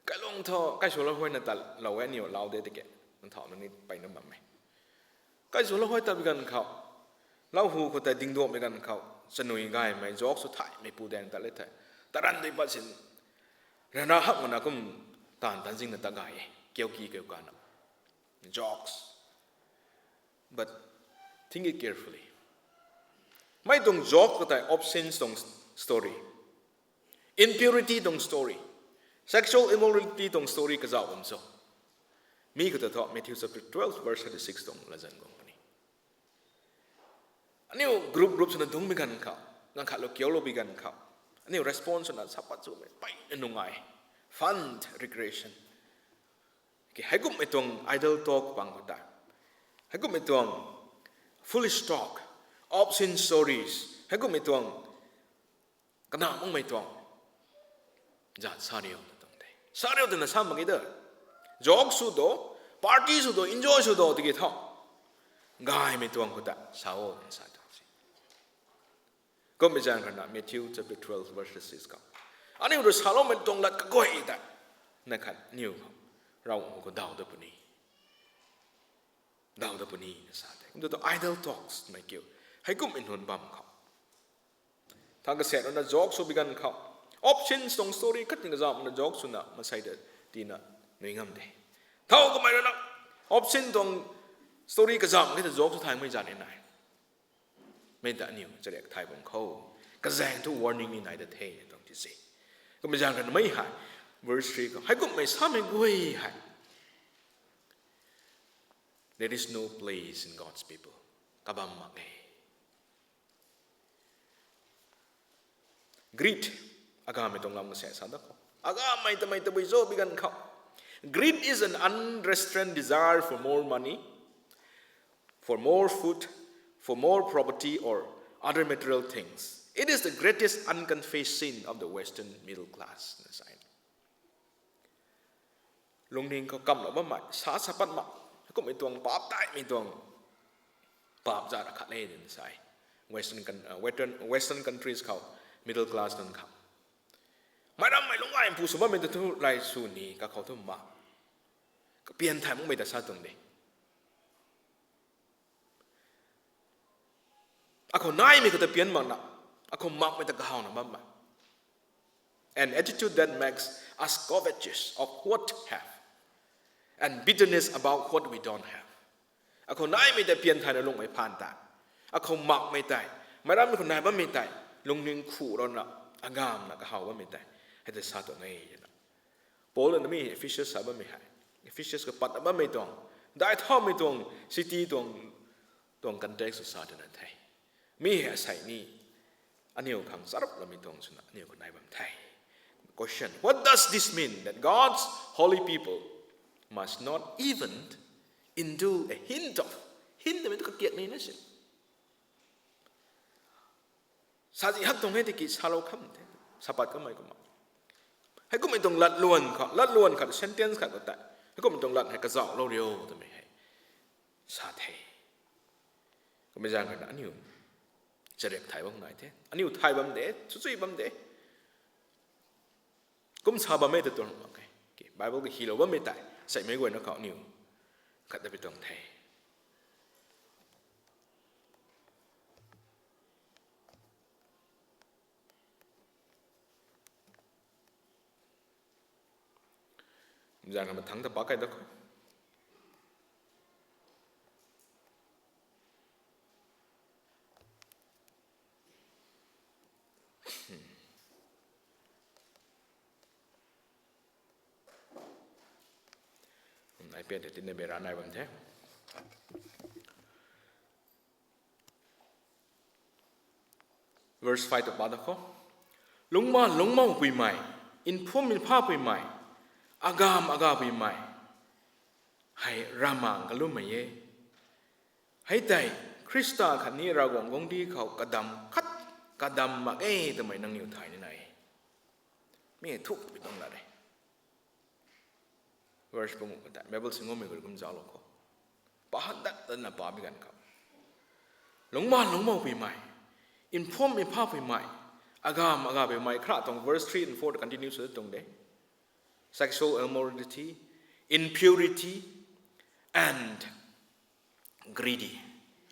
Kailuang thu kaiswlou huayna tat lou e, aniu lau de tiki nthau na ni peyna bam e. Kaiswlou huay tat bi ganv khou, lau hu khou tei dingduakmei ganv khou chanui gaymei jokes sw thaymei pu daeng tat le the. Taran dui pat sin, rana hak mana kum taanv tan zingna ta gay e, kiuki kiukana. Jokes. But think it carefully. Mei tuang joke khou tei obscene tuang story, impurity tuang story, sexual immorality tuang story kazauh bam cho? Mi khou ta thu Matthew chapter twelve verse thirty-six tuang latzan guang puni. Aniu group group swna dungmei ganv khou, ganv khatlou kiulou bi ganv khou, aniu response swna sa pat chumei peyna nungai, fun, recreation. Ki heikummei tuang idle talk pang khou ta, heikummei tuang foolish talk, obscene stories, heikummei tuang kana makmei tuang zat sa riu ta tuang the. Sa riu twna sa mak ge ta. Joke sw do, party sw do, enjoy sw do tiki thu, gaymei tuang khou ta sa o twna sa tuang se. Kummei zaeng rana Matthew chapter twelve verse six khou, aniu rui saloumei tuang lat kaguay ta, na khat aniu khou, Ravguangc khou daw dat puni. Daw dat puni na sa the. Kum tu thu idle talks mei kiu, heikummei nunc bam khou, thang kaset rana joke sw bi ganv khou, obscene tuang story khat ni kazauh mana joke swna masei ta tina nui ngam de. Thau kamei rana obscene tuang story kazauh khe ta joke sw thaymei zat ni nai. Mei ta aniu charek thay bam khou, kazaeng thu warning ni nai ta the tuang ti se. Kummei zaeng kha mei hei, verse three khou, heikummei samei guay hei, there is no place in God's people. Kabam mak e. Greed, agammei tuang lam kase sa da khou, agammei tamei tabui zo bi ganv khou. Greed is an unrestrained desire for more money, for more food, for more property, or other material things. It is the greatest unconfessed sin of the Western middle class. Lungning khou kamlou bammei, sa sa pat mak, kummei tuang paap taimei tuang paap zat akhat e twna sa e. Western, western countries khou, middle class nunc khou, meic rammei lungc gay mpu sw bammei ta thu rey sw ni kakhou thu mak, kapian thay makmei ta sa tuang de. Akhou naimei khou ta pian makna, akhou makmei ta kahawna bammei. An attitude that makes us covetous of what we have and bitterness about what we don't have. Akhou naimei tei pian thayna lungmei phaan tei, akhou makmei tei, meic rammei khou nai bammei tei, lungning khu rana, agamna kahaw bammei tei, hei tei sa tuang e twna Paul na mi Ephesus sa bammei hei, Ephesus khou patna bammei tuang, daic thaumei tuang city tuang, tuang context sa twna the. Mi hei asei ni, aniu khang charap lamei tuang swna aniu khou nai bam the. Question: What does this mean that God's holy people must not even endure a hint of, hint twmei tu kakiak ni na si, sazi hak tuang e tiki salou kham the, sa pat kamei kumna, heikummei tuang latluan khat, latluan khat, sentence khat khou tei, heikummei tuang lat hei kazauhlou rio twmei hei sa the. Kummei zaeng khatna aniu charek thay bam nai the, aniu thay bam de, chuchui bam de. Kum sa bammei ta tuang mak khe, Bible khou hilou bammei tei seimei guayna khou aniu khat ta pi tuang the. Zang mathangc ta pak kai da khou, ai pian tei tinna bera nai bam the. Verse five ta pat da khou, lungcma lungcmou puimei, nphum npha puimei, agam aga puimei hei ravmaengc kalummei e. Hei tei Khrista khatni Ravguangc guangcdic khou kadam khat, kadam mak e twmei nangniw thay nina e. Mi hei thuk pi tuang lat e. Verse panguh ta Bible singummei gu kum zauclou khou, pahan dat datna pa bi ganv khou, lungcma lungcmou puimei, nphum npha puimei, agam aga puimei, khra tuang verse three and four ta continue sw tuang de. Sexual immorality, impurity, and greedy.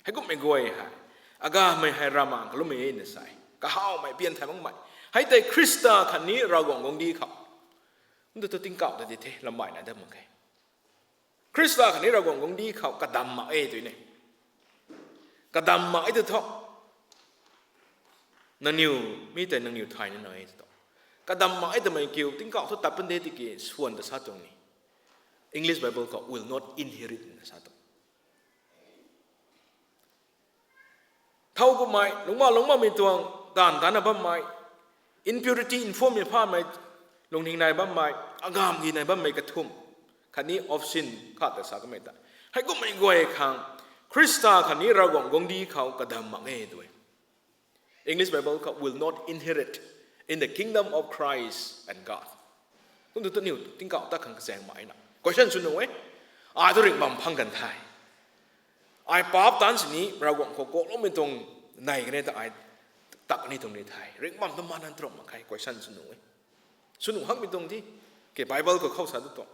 Heikummei guay hei, agamei hei ravmaengc kalummei e na sa e. Kahawmei, pian thay makmei. Hei tei Khrista khatni Ravguangc guangcdic khou, ndu tu tingkauh ta di the, lambaina dat mak khe. Khrista khatni Ravguangc guangcdic khou kadam mak e tw ne. Kadam mak e tw thu, nangniw, mi tei nangniw thay nina e tw thu, kadam mak e twmei kiu tingkauh thu tat pan de tiki swan ta sa tuang ni. English Bible khou will not inherit na sa tuang. Thow kummei, lungcma lungcmoumei tuang, taanv tana bammei, impurity, nphum nphamei, lungning nai bammei, agam gi nai bammei kathumh, khatni of sin khat ta sa kamei ta, heikummei guay khang Khrista khatni Ravguangc guangcdic khou kadam mak e tw e. English Bible khou will not inherit in the kingdom of Christ and God. Kum tu tu niw tingkauh tat khang kazaeng mak e na. Question sw nuh e. Ai thu ringh bam phang kan the. Ai paap taanc sini Ravguangc khou kuakloumei tuang nai kane ta ai tak ni tuang ni the. Ringh bam ta mana ntarup mak khe, question sw nuh e. Sw nuh hakmei tuang di, ke Bible khou khou sa tu tuang,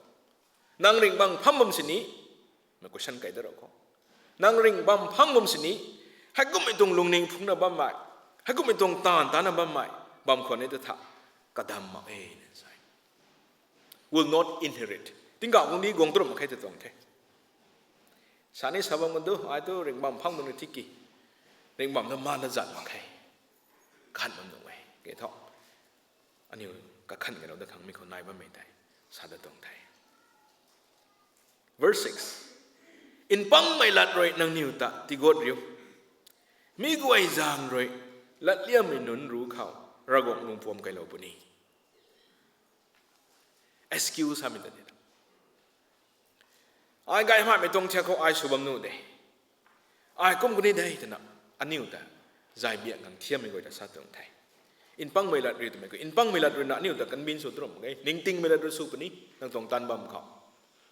nang ringh bam phang bam sini, mei question kai da rau khou, nang ringh bam phang bam sini, heikummei tuang lungning phungna bammei, heikummei tuang taanv tana bammei bam khwan e ta tha, kadam mak e na sa e. Will not inherit. Tingkauh guangcdic guang tu ram mak khe ta tuang the. Sa ni sa bam kan du, ai tu ringh bam phang bam ni tiki, ringh bam na mana zat mak khe. Khan bam nuh e ke thu, aniu kakhan kalou dat khang mi khou nai bammei tei sa da tuang the. Verse six. Npangmei lat rui nangniw ta tiguat riu. Mi guay zaeng rui latliammei nunc ruc khou Ravguangc lungpuam kailou puni. Excuse hamei ta ni, ai gaymei tuang thiak khou ai sw bam nuh de, ai kum kuni de twna, aniu ta zai biak khang thiammei guay ta sa tuang the. Npangmei lat rui twmei khou, npangmei lat rui na aniu ta convince sw trum e. Ningtingmei lat rui sw puni, nang tuang taanv bam khou,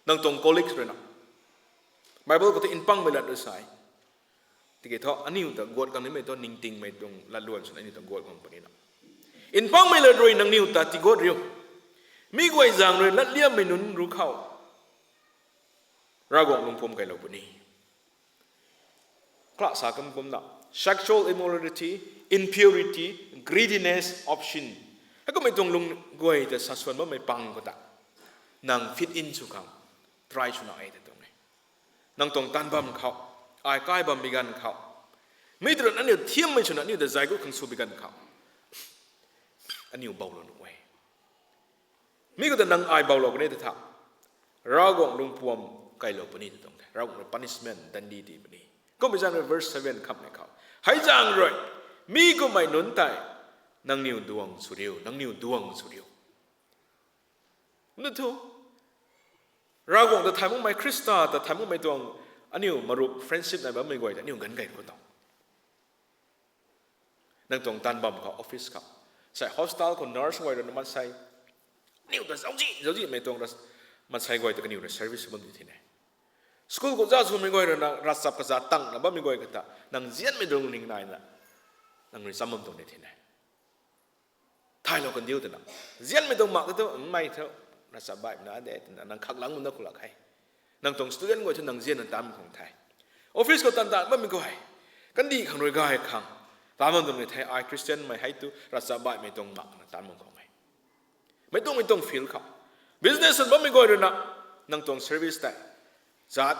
nang tuang colleagues rui na, Bible khou tei npangmei lat rui sa e. Tiki thu aniu ta guat khang nimei thu ningtingmei tuang latluan swna aniu ta guat khang puni na. Npangmei lat rui nangniw ta tiguat riu. Mi guay zaeng rui latliammei nunc ruc khou Ravguangc lungpum kailou puni. Kala sa kum kumna, sexual immorality, impurity, greediness of sin. Heikummei tuang lung guay ta sa swan bammei pang khou ta nang fit in sw khang try swna e ta tuang e. Nang tuang taanv bam khou, ai kai bam bi ganv khou, mi tw rui aniu thiammei swna aniu ta zay gut khang sw bi ganv khou, aniu boulou nuh e. Mi khou ta nang ai boulou puni ta tha, Ravguangc lungpuam kailou puni ta tuang the. Ravguangc rui punishment, dandi tii puni. Kummei zaeng rui verse seven khamhmei khou, hei zaeng rui mi kummei nunc tei nangniw duang sw riu, nangniw duang sw riu. Kumna thu, Ravguangc ta thay makmei, Khrista ta thay makmei tuang aniu marup friendship nai bammei guay ta aniu ganv kei khou tau. Nang tuang taanv bam khou, office khou, sei hospital khou nurse guay rui na maansei, aniu ta zauczih zauczihmei tuang ra, maansei guay ta kaniw rui service bam di thine. School khou za swmei guay rui na ravchap kaza tangna bammei guay khou ta nang nzianmei tuang ning naina nang rui cham bam tuang di thine. Thaylou kandiu twna, nzianmei tuang mak ta tu, mei thu, ravchap baihmei na de twna nang khaklang muna khou lak khe. Nang tuang student guay thu nang nzianna taanv khang the. Office khou tan tan bammei guay, kandih khang rui gay khang, taanv bam tuang ni the, ai Christian mei hei tu ravchap baihmei tuang mak na taanv bam khang e. Meic tuang mei tuang field khou, business swn bammei guay rui na, nang tuang service tei, zat,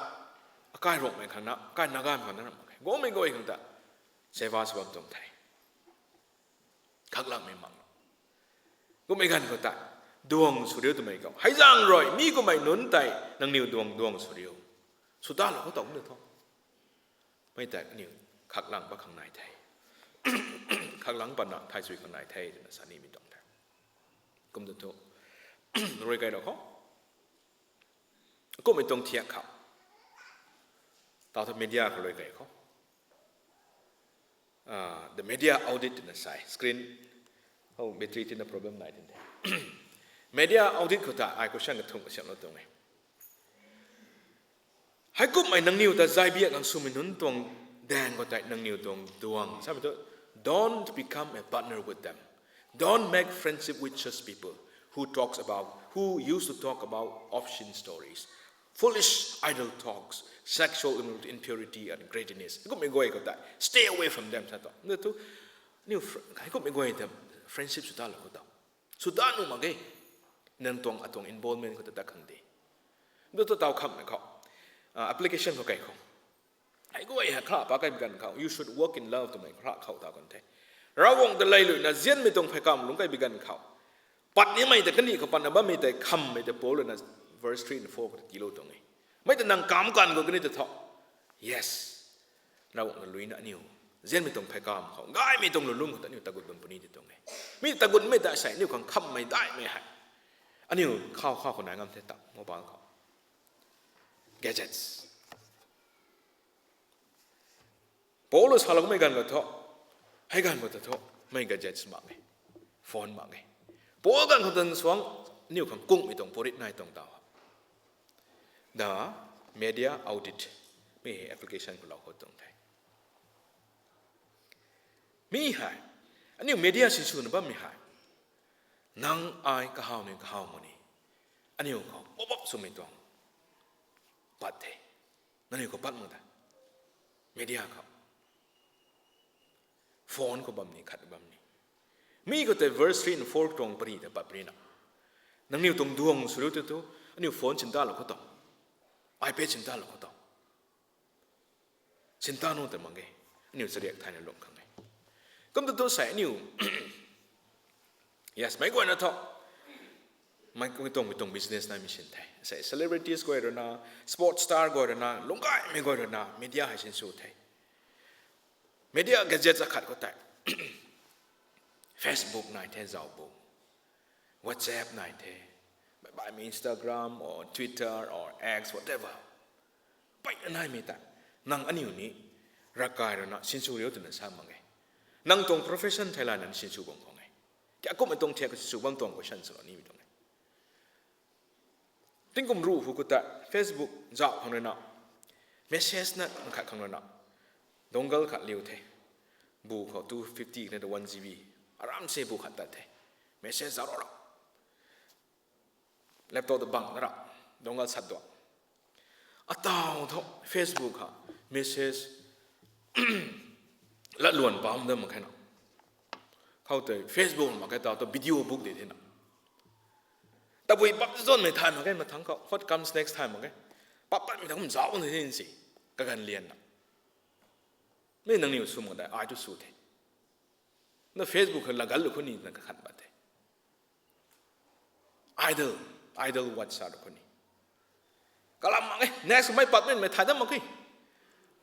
akai Ruangmei khang na, akai Nagamei khang na ram mak khe. Guangmei guay khang ta seva sw bam tuang the. Khaklangmei mak. Kummei ganv khou tei, duang sw riu twmei khou, hei zaeng rui mi kummei nunc tei nangniw duang duang sw riu. Sw talou khou tau kumna thu, mei tei aniu khaklang pat khang nai the. Khaklang patna thay sui khang nai the twna sa nimei tuang the. Kum tu thu, rui kailou khou, kummei tuang thiak khou, tau thu media khou rui kai khou, the media audit twna sa e. Screen, oh, battery tina problem nai tin the. Media audit khou ta ai question kathumh kasiamhlou tuang e. Heikummei nangniw ta zay biak khang swmei nunc tuang daeng khou tei nangniw tuang duang samei thu, don't become a partner with them. Don't make friendship with such people who talks about, who used to talk about obscene stories, foolish, idle talks, sexual immorality, impurity, and greediness. Kummei guay khou tei stay away from them sa tu. Ndu thu, aniu fr-, heikummei guay ta friendship sw talou khou tau, sw ta nuh mak ge. Nang tuang atuang involvement khou ta tat khang de. Ndu thu tau khamhmei khou, application khou kai khou, hei guay hei khra pa kai bi ganv khou, you should walk in love twmei khra khou tau kan the. Ravguangc ta lailuina nzianmei tuang pheykamv lungc kai bi ganv khou, pat nimei tei kandih khou patna bammei tei khammei tei Paul rui na verse three and four khou ta tiilou tuang e. Mei ta nang kamv kan khou kani ta thu, yes, Ravguangc ta luina aniu nzianmei tuang pheykamv khou, gaymei tuang lulung khou ta aniu tagut bam puni ti tuang e. Mi tagutmei ta sei aniu khang khammei daihmei hei, aniu khou khou khou nai ngam the ta, mobile khou, gadgets. Paul rui saloumei ganv khou thu, hei ganv khou ta thu, mei gadgets mak e, phone mak e. Paul ganv khou tan suang, aniu khang kungmei tuang purit nai tuang tau, the media audit, mi hei application khou lou khou tuang the. Mi hei, aniu media sinswna bammei hei, nang ai kahaw ni kahaw mak ni, aniu khou pop up swmei tuang pat the. Nangniw khou pat mak ta, media khou, phone khou bam ni khat bam ni. Mi khou tei verse three and four tuang pari ta pat pari na, nangniw tuang duang sw riu tu thu, aniu phone sintalou khou tau, iPad sintalou khou tau, sinta nu ta mak ge. Aniu chariak thayna lung khang e. Kum tu thu sei aniu, yes, meic guayna thu, mei kung tuang mei tuang business naimei sin the. Sei celebrities guay rui na, sports star guay rui na, lungcgaymei guay rui na media hei sinsw the. Media gadgets akhat khou tei, Facebook nai the, zauc bu, WhatsApp nai the, baihmei Instagram or Twitter or X, whatever, peyna naimei tei, nang aniu ni ravkai rui na sinsw riu twna sa mak ge. Nang tuang profession thei lana sinsw bam khang e. Kya kummei tuang thiak sinsw bam tuang question swlou nimei tuang e. Tingkum ruh hu khou ta Facebook zauh khang rui na, message na khat khang rui na, dongle khat liu the. Bu khou two fifty na ta one G B. Aram se bu khat tat the. Message zauh ra. Laptop ta bang na ra. Dongle sat dua. Ataw thu Facebook ha message latluan bam dam mak khe na. Khou tei Facebook mak khe taw thu video book de the na. Tabui baptism mei thay mak khe mathang khou. What comes next thay mak khe. Pap patmei ta kum zauc na the si. Kaganv lian na. Mei nangniw sw mak dai, ai tu sw the. Na Facebook khou lagal lu khou ni na kakhan pat the. Idle, idle watch sa lu khou ni. Kalam mak e, next mei patmei mei thay dam mak khe.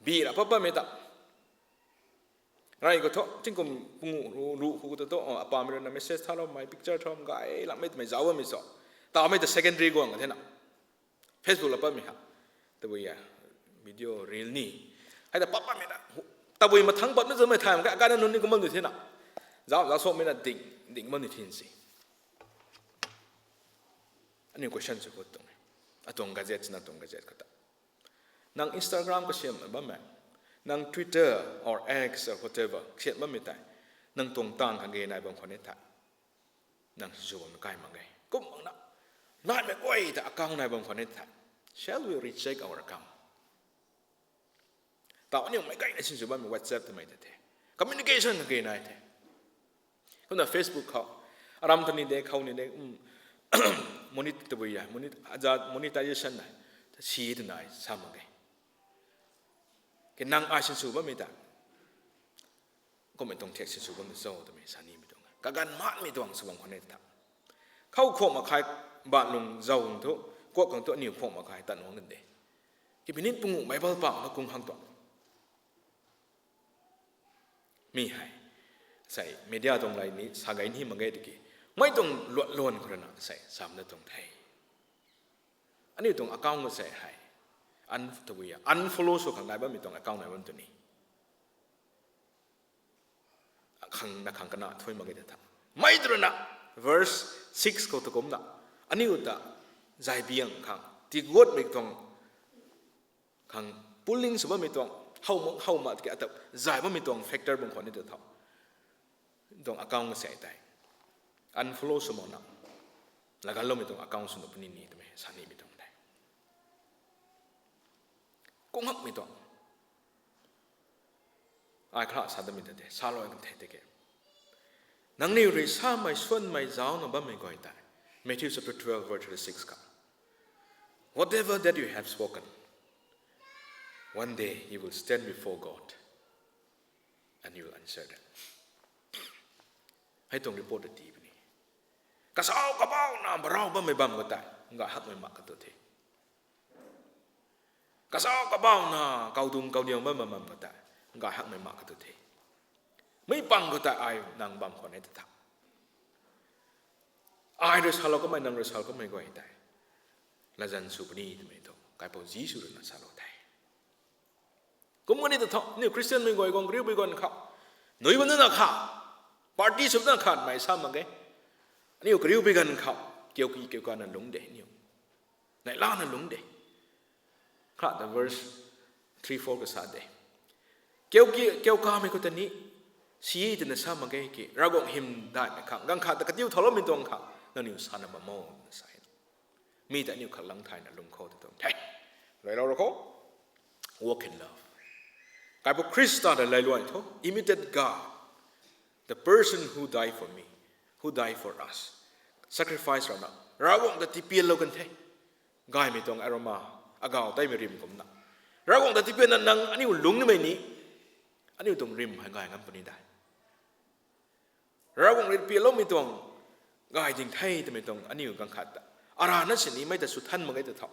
Bi ra pap patmei ta. Rai khou thu, tingkum pungu ru, ru khou ta thu, oh, apamei rui na message thalou mei, picture thalou mei, gay lam mei twmei zauc bammei so. Tawmei ta secondary guang ka the na. Facebook la patmei ha. Tabui ya, video, reel ni. Hei ta pap patmei na. Tabui mathang patmei zan mei thay mak khe, agana nunc ni kum bam di the na. Zauc, zauc sokmei na ding, ding bam di the si. Aniu question sw khou tuang e. Atuang gadget na tuang gadget khou ta. Nang Instagram kasiam bammei, nang Twitter or X or whatever kasiam bammei tei, nang tuang tang khang ge nai bam khwan e tha. Nang sinsw bam kai mak ge. Kum mak na, naimei guay ta account nai bam khwan e tha. Shall we recheck our account? Taw aniu mei gayna sinsw bammei WhatsApp twmei ta the. Communication khang ge nai the. Kumna Facebook khou, aram ta ni de, khou ni de, monit tabui ya, monit, aza monetization na, si twna ai sa mak ge. Ke nang ai sinsw bammei ta, kummei tuang thiak sinsw bam cho twmei sa nimei tuang. Kaganv matmei tuang sw bam khwan e tha. Khou khuak mak khe, ban lung zauc thu, kuak khang thu aniu khuak mak khe tat nuang kan de. Ke minute pungu Bible pang na kung hang tuang. Mi hei, sei media tuang lay ni sa gay ni mak ge tiki, mei tuang luat luan khou rui na sei sam na tuang the. Aniu tuang account khou sei hei, un, tabui ya, unfollow sw khang nai bammei tuang account nai bam tu ni. Khang na khang kana thui mak ge ta tha. Mei tu rui na, verse six khou ta kumna, aniu ta zay biang khang, tiguatmei tuang khang pulling sw bammei tuang, how mak, how mak tiki ata zay bammei tuang factor bam khwan ni ta tha. Tuang account sei tei unfollow sw mak na, laganloumei tuang account sw na puni ni twmei sa nimei tuang the. Kung hakmei tuang. Ai kha sa damei ta the, sa lou kan the tiki. Nangniw rui samei suanmei zaucna bammei guay tei. Matthew chapter twelve verse thirty-six kha. Whatever that you have spoken, one day you will stand before God and you will answer them. Hei tuang report ta tii puni. Kasau kabauna barau bammei bam khou tei, ngai hakmei mak ka tu the. Kasau kabauna kaudung kaudiang bammei bam khou tei, ngai hakmei mak ka tu the. Mei pang khou tei ai nang bam khwan e ta tha. Ai rui salou kamei, nang rui salou kamei guay tei, latzan sw puni twmei thu Kaipouc Jisu rui na salou the. Kum kani ta tha, aniu Christian mei guay guang kariubui ganv khou, nui bam na kha, party sw na kha mei sa mak ge. Aniu kariubui ganv khou, kiu ki kiu kana lungc de aniu. Neihlana lungc de. Kha ta verse three four ka sa de. Kiu ki, kiu kamei khou ta ni, si twna sa mak ge ki, Ravguangc hymdaihmei khang, ganv khat ta katiu thauloumei tuang khang, nangniw sana bam o, na sa e. Mi ta aniu khat lang thayna lung khou ta tuang the. Lailou ra khou. Walk in love. Kaipouc Khrista ta lailuai tho. Imitate God. The person who died for me, who died for us. Sacrifice rana. Ravguangc ta tipianlou kan the. Gaymei tuang aroma, agau teimei rim kumna. Ravguangc ta tipianna nang aniu lungc nimei ni, aniu tuang rim hei gay ngam puni dai. Ravguangc rui pianloumei tuang, gay ding the twmei tuang aniu ganv khat ta, arana sini mei ta sw than mak ge ta tha.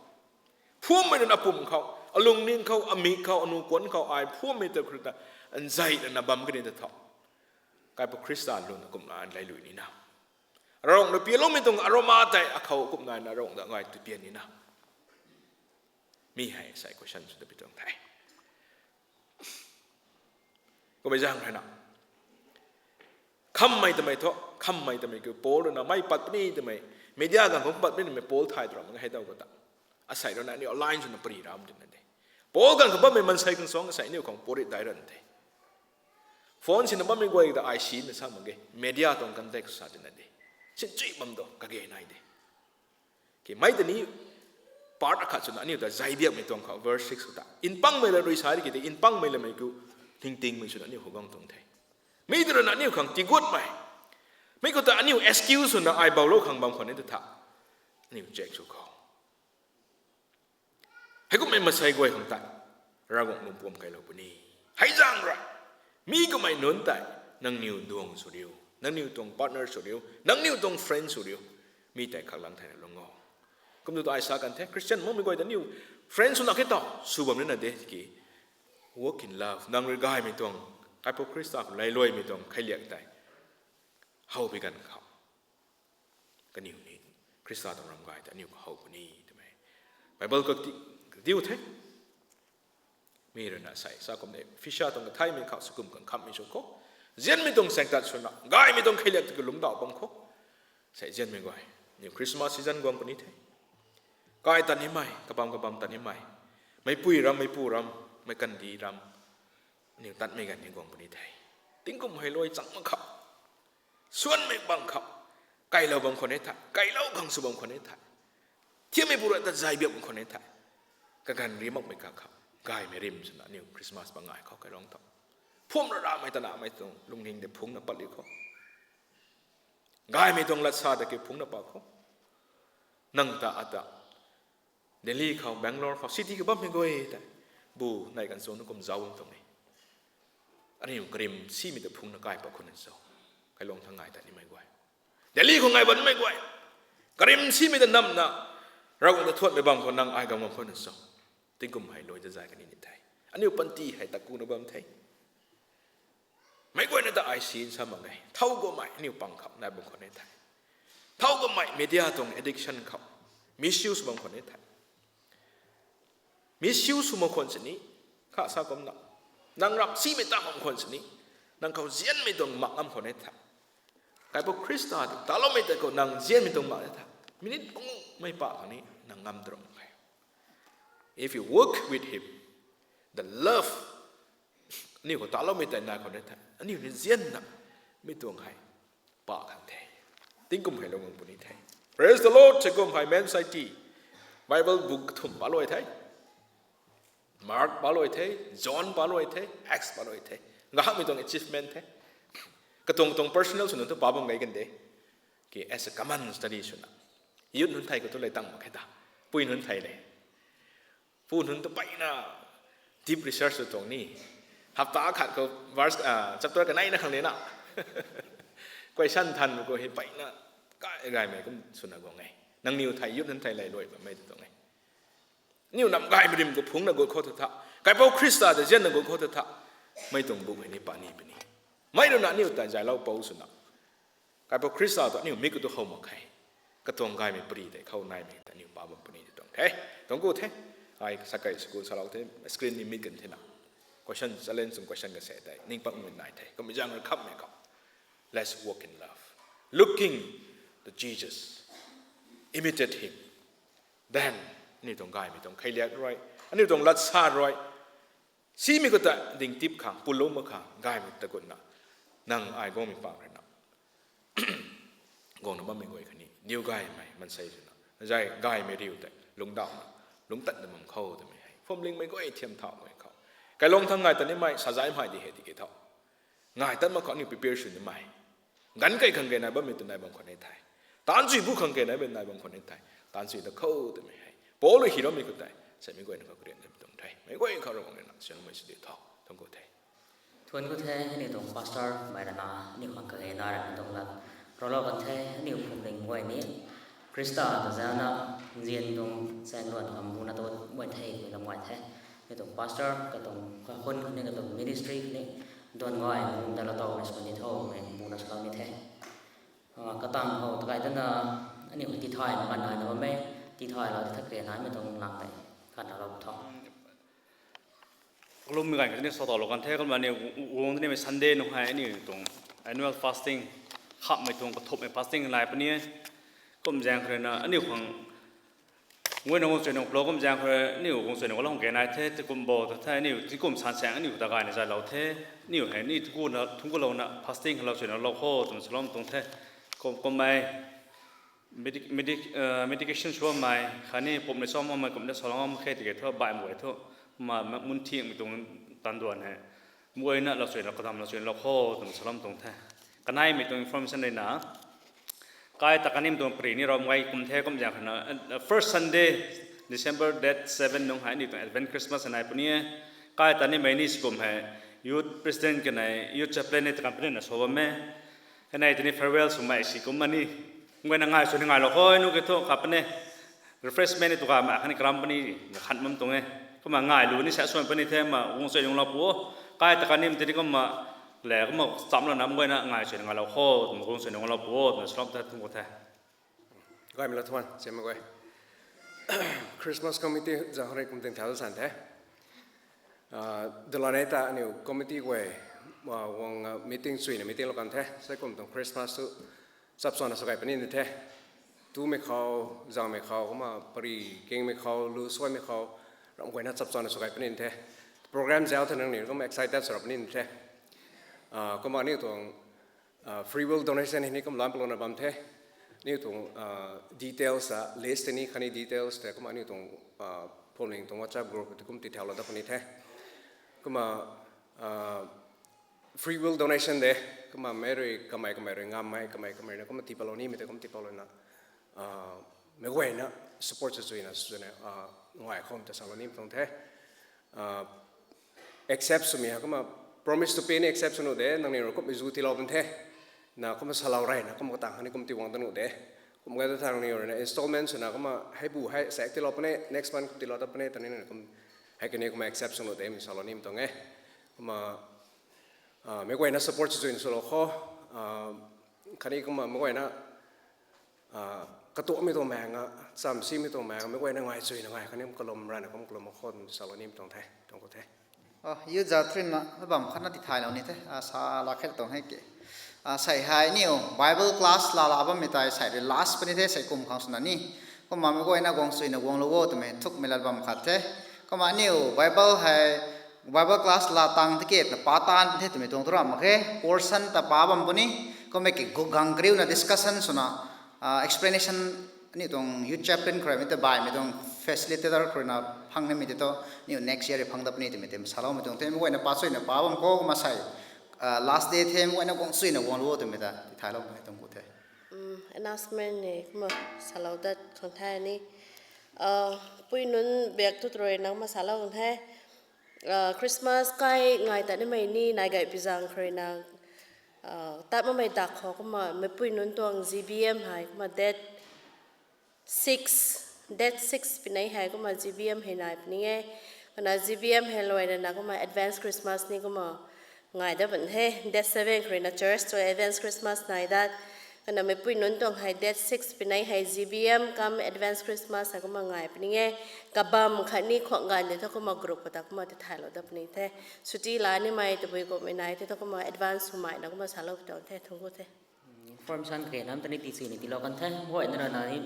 Phuammei rui na apum khou, alungning khou, amik khou, anu kuanc khou, ai phuammei ta khou ta, nzei rana bam kani ta tha. Kaipouc Khrista luna kumna lailuai nina. Ravguangc rui pianloumei tuang aroma tei akhou kumna na Ravguangc ta gay tipian nina. Mi hei sei question sw ta pi tuang the. Kummei zaeng rui na, Khammei twmei thu, khammei twmei kiu Paul rui na mei pat puni twmei, media ganv khou pat puni twmei Paul thay tu ram mak ge hei daw khou ta. Asei rui na aniu align swna pari ram twna de. Paul ganv khou bammei mansei khang suang asei aniu khang puri dai ran the. Phone sina bammei guay ta ai si na sa mak ge, media tuang context sa twna de. Sin chui bam do, kage nai de. Ki mei ta ni part akhat swna aniu ta zai biakmei tuang khou verse six khou ta. Npangmei la rui sa ri ki te, npangmei la mei kiu ningtingmei swna aniu khou gang tuang the. Mi ta rui na aniu khang tigutmei. Mi khou ta aniu excuse swna ai baulou khang bam khwan e ta tha. Aniu check sw khou. Heikumhmei mansei guay khang tei Ravguangc lungpuam kailou puni. Hei zaeng rui, mi kummei nunc tei, nangniw duang sw riu, nangniw tuang partner sw riu, nangniw tuang friend sw riu, mi tei khaklang thayna lung o. Kum tu ai sa kan the, Christian makmei guay ta aniu friend swna ke tau sw bam nina de ki, walk in love, nang rui gaymei tuang, Kaipu Khrista khou lailuaimei tuang kheiliak tei how pi ganv khou, kaniw ni Khrista tuang ram gay ta aniu khou how puni twmei Bible khou ti, diu the. Mi rui na sei sa kum de, Ephesia tuang kathaymei khou sw kum khang khammei sw khou, nzianmei tuang saengtat swna gaymei tuang kheiliak ta kalungcdauh bam khou, sei nzianmei guay, aniu Christmas season guang puni the. Kai tat nimei, kabam kabam tat nimei, meicpui ram, meicpu ram, meic kandi ram, aniu tatmei ganv ni guang puni the. Tingkum hei luai chang mak khou, suanmei bang khou, kailou bam khwan e the, kailou khang sw bam khwan e the, thiammei pu rui ta zay biak bam khwan e the. Kaganv ri makmei kha khou gaymei rim swna aniu Christmas pangai khou kailou tho. Phum ra ramei ta namei tuang lungning de phungna pat liu khou, gaymei tuang lat sa ta ki phungna pat khou, nang ta ata Delhi khou, Bangalore khou, city khou bammei guay tei, bu nei kan sw na kum zauc bam tuang e. Aniu karim simei ta phungna kai pat khwan e cho, kailung thang ngai tat nimei guay, Delhi khou ngai banmei guay, karim simei ta namna, Ravguangc ta thuanmei bam khou nang ai gam bam khwan e cho. Tingkum hei luai ta zay kani ni the. Aniu panty hei ta kuna bam the. Meic guayna ta ai si sa mak ge, thow kummei aniu pang khou nai bam khwan e the. Thow kummei media tuang addiction khou misuse bam khwan e the. Misuse sw mak khwan sini, kha sa kumna, nang ram simei ta bam khwan sini, nang khou nzianmei tuang mak ngam khwan e the. Kaipu Khrista ta taloumei tei khou nang nzianmei tuang mak e the. Minute panguh mei pa khang ni nang ngam drum khe. If you walk with him, the love, aniu khou taloumei tei nai khwan e the, aniu ni nzianna mi tuang hei pa khang the. Tingkum hei lou ngang puni the. Praise the Lord. Sei kum hei Men's Society Bible book kathumh paluai the. Mark paluai the, John paluai the, Acts paluai the. Ngahakmei tuang achievement the. Katuang tuang personal swna tu pa bam gai kan de, ki as a common study swna, youth nunc thei khou tu lei tang mak khe ta, pui nunc thei le, pu nunc tu peyna deep research sw tuang ni, hapta khat khou verse, chapter kaneina khang nina question than khou hei peyna kai gaymei kum swna guang e. Nangniw thei youth nunc thei lei luai bammei tu tuang e. Aniu nam gaymei rim khou phungna gut khou ta tha, Kaipu Khrista ta nzianna gut khou ta tha, mei tuang book hei ni pa ni puni. Mei rui na aniu ta zaylou pou swna, Kaipu Khrista tu aniu mik khou tu how mak khe. Katuang gaymei pari tei khou naimei ta aniu pa bam puni ti tuang the. Tuang ku the. Ai sakai school salou the, screen ni mik kan thena, question challenge tuang question kase tei ning pakmei nai the. Kummei zaeng rui khammei khou, let's walk in love, looking to Jesus, imitate him. Then aniu tuang gaymei tuang kheiliak rui, aniu tuang latsa rui, simei khou ta dingtip khang pulou mak khang gaymei ta gutna, nang ai guangmei pang rui na, guangna bammei guay khatni niw gaymei maansei swna zay gaymei riu tei lungcdauhna, lungctatna bam khou twmei hei phuamlingmei guay thiam thau guay khou, kailung thang ngai ta nimei sazai mei di hei tiki tho, ngai tat mak khou aniu prepare sw nimei, ganv kai khang kei nai bammei tu nai bam khwan e the. Taanchuy bu khang kei nai bam nai bam khwan e the. Taanchuy ta khou twmei hei Paul rui hi rammei khou tei samei guayna khou karian twmei tuang the. Meic guay khou Ravguangc rui na sianmei sw di tho. Tuang ku the. Thuan ku the, aniu tuang pastor mei rana aniu khang kage na ramei tuang lat ralou kan the. Aniu phuamling guay ni Khrista ta zana nzian tuang chaeng luan khang buna tu guay the twmei lam guay the. Aniu tuang pastor katuang kakhun khatni katuang ministry khatni duan guay num ta latow mei sw ni tho mei buna swlou ni the. Katang khou takai tana aniu tithay na kan naina bammei, tithaylou ti thakrian naimei tuang lang tei kan ralou tho. Kalummei ganv khatni sa talou kan the, kumna aniu guang nimei Sunday nung hei aniu tuang annual fasting, khamhmei tuang kathumhmei fasting nai puni e. Kum zaeng khou rui na aniu khang guayna guang chuy nung plo kum zaeng khou rui aniu guang chuy nung lou ge nai the, tingkum bo ta the, aniu tingkum san saeng aniu ta gayna zaylou the, aniu hei ni thungc kulouna fasting lou chuy nung lou kho twna saloumei tuang the. Kum, kummei medic-, medic-, medication suamei khatni pumhmei cham makmei kumna salou mak khe tiki thu baihmei guay thu, ma, ma, mun thingmei tuang tanduan hei, guayna lou chuy na, kadam lou chuy na lou kho twna saloumei tuang the. Kaneimei tuang information rui na, kai ta kanimei tuang pari ni ram gay kum the kum zaeng khou na, first Sunday, December date seven nung hei aniu tuang Advent Christmas nai puni e. Kai ta nimei ni sikum hei youth president kanei youth chaplain ni ta company na sw bam e. Kanei tini farewell swmei sikum ani, guayna ngai chuy na ngailou kho, nu ke thu khat puni refreshment ni tu kamei khatni karam puni na khan bam tuang e. Kumna ngailu ni sa suan puni the, ma guang chuy nung lou pu o. Kai ta kanim tini kumna le kumna chamlou na guayna ngai chuy na ngailou kho, ma guang chuy nung lou pu o twna saloumei the, thungc ku the. Gaymei lou thuan, same guay. Christmas committee zaeng khou rui kum ting thau san the. Dalanei ta aniu committee guay, guang meeting chuy na meeting lou kan the, sai kum tuang Christmas tu chapchana sw gay puni ni the. Tumei khou, zaengmei khou, kumna pari kingmei khou, lu suaimei khou, ram guayna chapchana sw gay puni ni the. Program zauc the nangniw kumna excited sw ra puni ni the. Kumna aniu tuang free will donation hei ni kum lam palouna bam the. Aniu tuang details a list ni khatni details tei kumna aniu tuang phuamling tuang WhatsApp group tei kum tithaulou dat puni the. Kumna free will donation de, kumna mei rui kamei kamei rui ngammei, kamei kamei rui na kumna tiipalou nimei tei kum tiipalouna, meic guayna support sw chuy na swna ngai khou ta salou nimei tuang the. Accept swmei hei kumna promise to pay ni accept sw nuh de, nangniw rui kummei zu tiilou pun the. Na kumna salou reyna kumna katang khatni kum tiiguang ta nuh de. Kum gay ta thangniw rui na installment swna kumna hei bu hei saek tiilou puni, next month kum tiilou ta puni ta ni na kum, hei kani kumna accept sw nuh de, mi salou nimei tuang e. Kumna meic guayna support sw chuy na swlou kho. Khatni kumna meic guayna katuakmei tuang maeng a, chamv simei tuang maeng a, meic guayna ngai chuy na ngai khatni kalum rana kum kalum kho twna salou nimei tuang the, tuang khou the. Youth zathrin na bam khatna tithaylou ni the, sa lak khe tuang hei ke. Sei hei aniu Bible class laa la bammei tei sei rui last puni the, sei kum khang swna ni. Kumna meic guayna guang chuy na guanglou o twmei thukmei lat bam khat the. Kumna aniu Bible hei, Bible class laa tang tiketna pa taanv the twmei tuang tu ram mak khe, portion ta pa bam puni. Kumna ki gang kariuna discussion swna explanation aniu tuang youth chaplain khou rui mei ta baihmei tuang facilitator khou rui na phang nimei tei thu, aniu next year rui phang dat puni twmei tei saloumei tuang the. Meic guayna pa chuy na pa bam khou kumna sei last day the, meic guayna guang chuy na guanglou o twmei ta tithaylou mei tuang khou the. Announcement ni kumna salou dat khang the ni. Pui nunc biak tu rui nang kumna salou khang the. Christmas kai ngai ta nimei ni nai gay pi zaeng khou rui na tat makmei dak khou kumna meipui nunc tuang G B M hei kumna date six, date six pinei hei kumna G B M hei nai puni e. Kumna G B M hei luaina na kumna advance Christmas ni kumna ngai dat pun the. Date seven khou rui na church tuang advance Christmas nai dat. Kumna meipui nunc tuang hei date six pinei hei G B M cum advance Christmas hei kumna ngai puni e. Kabam khatni khuang ganv de thu kumna group khou ta kumna tithaylou dat puni the. Chuti la nimei tabui kummei nai the thu kumna advance swmei na kumna salou tuang the, thungc ku the. Form san khe nam ta ni ti chuy ni tiilou kan the, guayna rana ni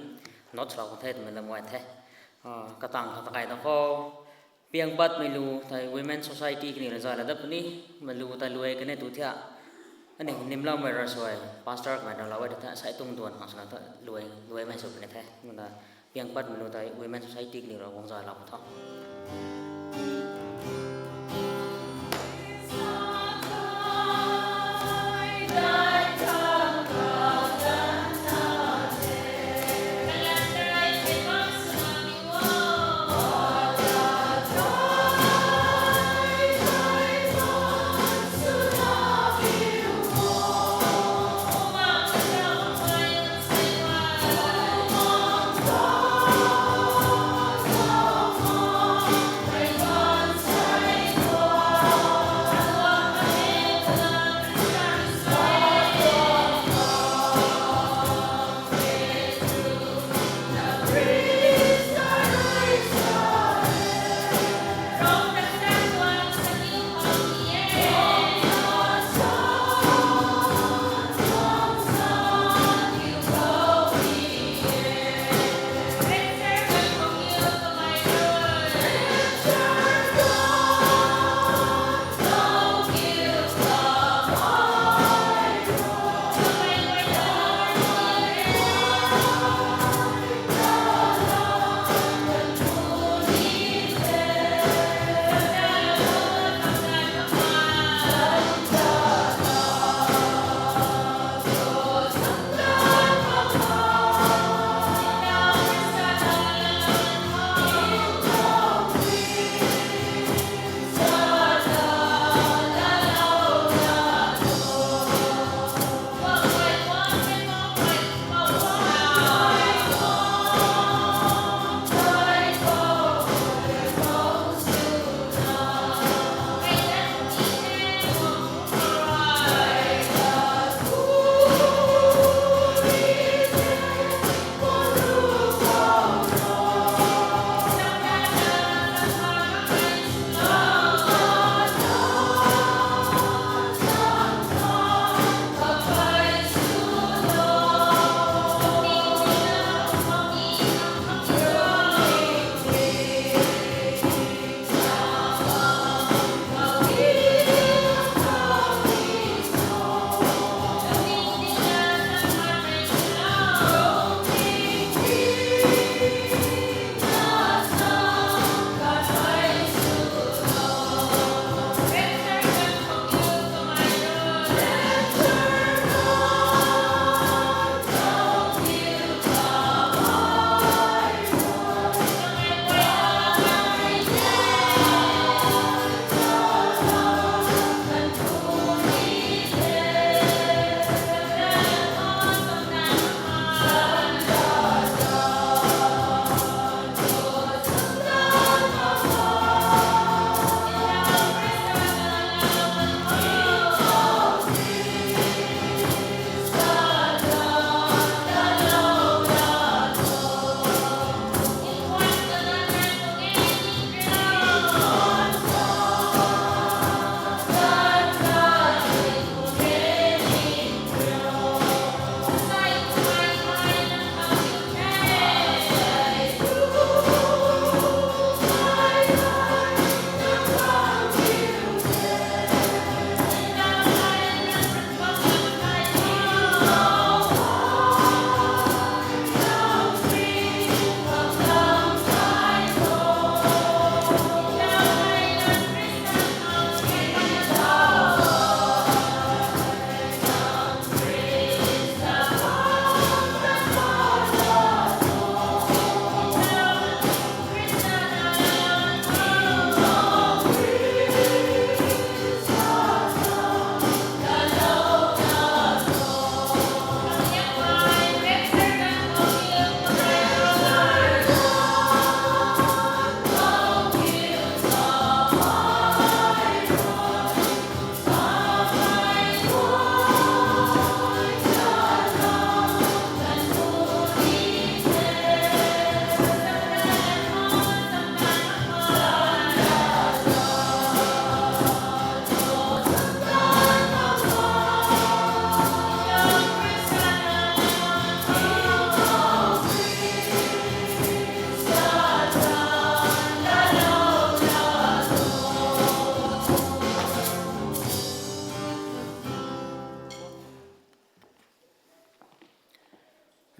note lou kan the twmei lam guay the. Katang khang ta kai ta khou, piang patmei lu tei Women Society kaniw rui zay la dat puni, mei lu tei luai kani tu thia. Aniu nimloumei ra suai, pastor kamei ralou e ta the, sei tuang duan khang swna ta luai, luaimei sw puni the. Kumna piang patmei lu tei Women Society kaniw rui guang zay lou tho.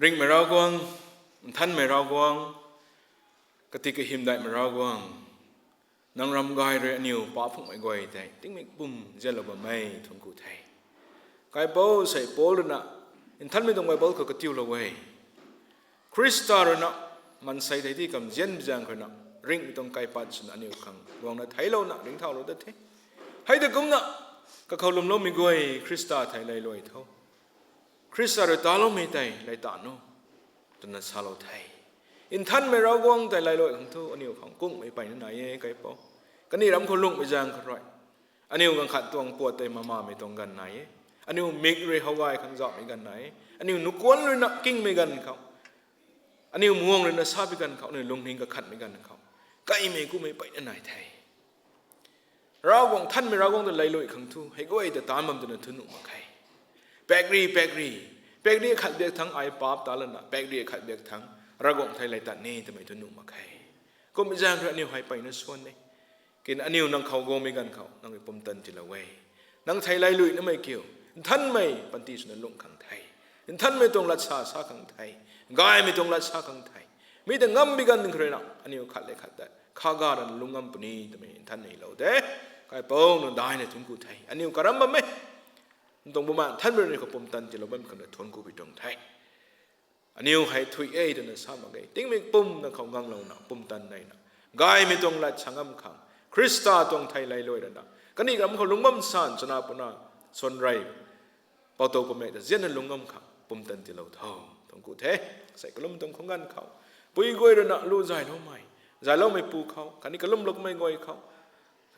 Ringhmei Ravguangc, nthanmei Ravguangc, kati kahymdaihmei Ravguangc, nang ram gay rui aniw paap phungmei guay tei tingmik pum zianlou bam e, thuanc ku the. Kaipouc, sei Paul rui na nthanmei tuang Bible khou katiulou e. Khrista rui na maansei tei ti kamzianmei zaeng khou rui na ringhmei tuang kaipat swna aniw khang guangna theiclouna ringcthaulou dat the. Hei ta kumna kakhou lwmloumei guay Khrista thei lailuai tho. Khrista rui taloumei tei laitat nu, twna salou the. Nthanmei Ravguangc tei lailuai khang thu aniw khang kungmei peyna nai e, kaipouc. Kaniw ram khou lungmei zaeng khou rui aniw ganv khat tuang puat tei mamamei tuang ganv nai e. Aniw mik rui how gay khang zauhmei ganv nai e. Aniw nukuan rui na kingmei ganv khou, aniw muang rui na sapui ganv khou, aniw lungning kakhatmei ganv khou, kaimei kumei peyna nai the. Ravguangc, nthanmei Ravguangc ta lailuai khang thu hei guay ta taanc bam twna thuanc nuh mak khe. Pakri, pakri, pakri khat biak thangc ai paap ta lana pakri khat biak thangc Ravguangc thei laitat ni twmei thuanc nuh mak khe. Kummei zaeng rui aniw hei peyna swan e. Kin aniw nang khou guangmei ganv khou nang rui pumtan tiilou e. Nang thei lailuai namei kiu, nthanmei panty swna lung khang the. Nthanmei tuang lat sa sa khang the. Gaymei tuang lat sa khang the. Mi ta ngam bi ganv khou rui na aniw khat le khat ta kha gana lung ngam puni twmei nthanmei lou de. Kaipouc nang daina thuanc ku the. Aniw karam bam e. Nang tuang Bumaengh Nthanmei rui aniw khou pumtan tiilou bam khang ta thuanc ku pi tuang the. Aniw hei thuy e twna sa mak ge. Tingmik pum nang khou nganglouna pumtan naina, gaymei tuang lat sa ngam khang, Khrista tuang thei lailuai rana kaniw ram khou lungc bam san chana puna, swan rey, poutou pumei ta zianna lung ngam khang pumtan tiilou tho. Thuanc ku the. Sei kalum tuang khang ganv khou pui guay rui na lu zayloumei, zayloumei pu khou khatni kalumloumei guay khou,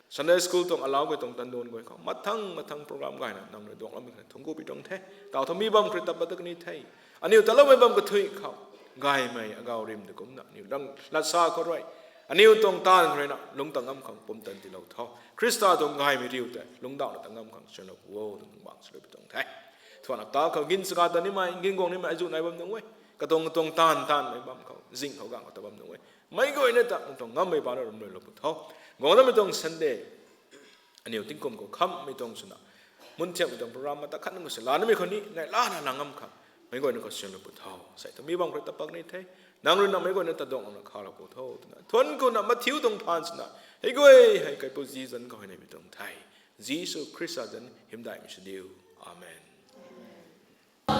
Sunday school tuang alau guay tuang tanduan guay khou mathang mathang program gayna nang rui duangloumei khang thuanc ku pi tuang the. Taw thu mi bam khou rui tat pat ta kani the. Aniw tatloumei bam kathuic khou, gaymei agau rim ta kumna aniw lat sa khou rui, aniw tuang taanv khou rui na lungc ta ngam khang pumtan tiilou tho. Khrista tuang gaymei riu tei lungcdauhna ta ngam khang swnlou pu o twna nang bang swlou pi tuang the. Thuanna ta khou gin chaga ta nimei, gin guang nimei azuh nai bam nunc e. Katuang katuang taanv taanvmei bam khou, zing khou gang khou ta bam nunc e. Meic guayna ta nang tuang ngammei pana rui lwmlou pu tho. Guang damei tuang Sunday, aniw tingkum khou khamhmei tuang swna, mun thiammei tuang program mata khat nunc khou si lanamei khou ni nai lana lang ngam khang, meic guayna khou swnlou pu tho. Sei thu mi bam khou rui tat pat ni the. Nang rui na meic guayna ta duanglouna khalou pu tho twna thuanc kuna Matthew tuang phaan swna, hei guay hei kaipouc zi zanc khou hei neimei tuang the. Jisu Khrista zanc hymdaihmei sw diu. Amen.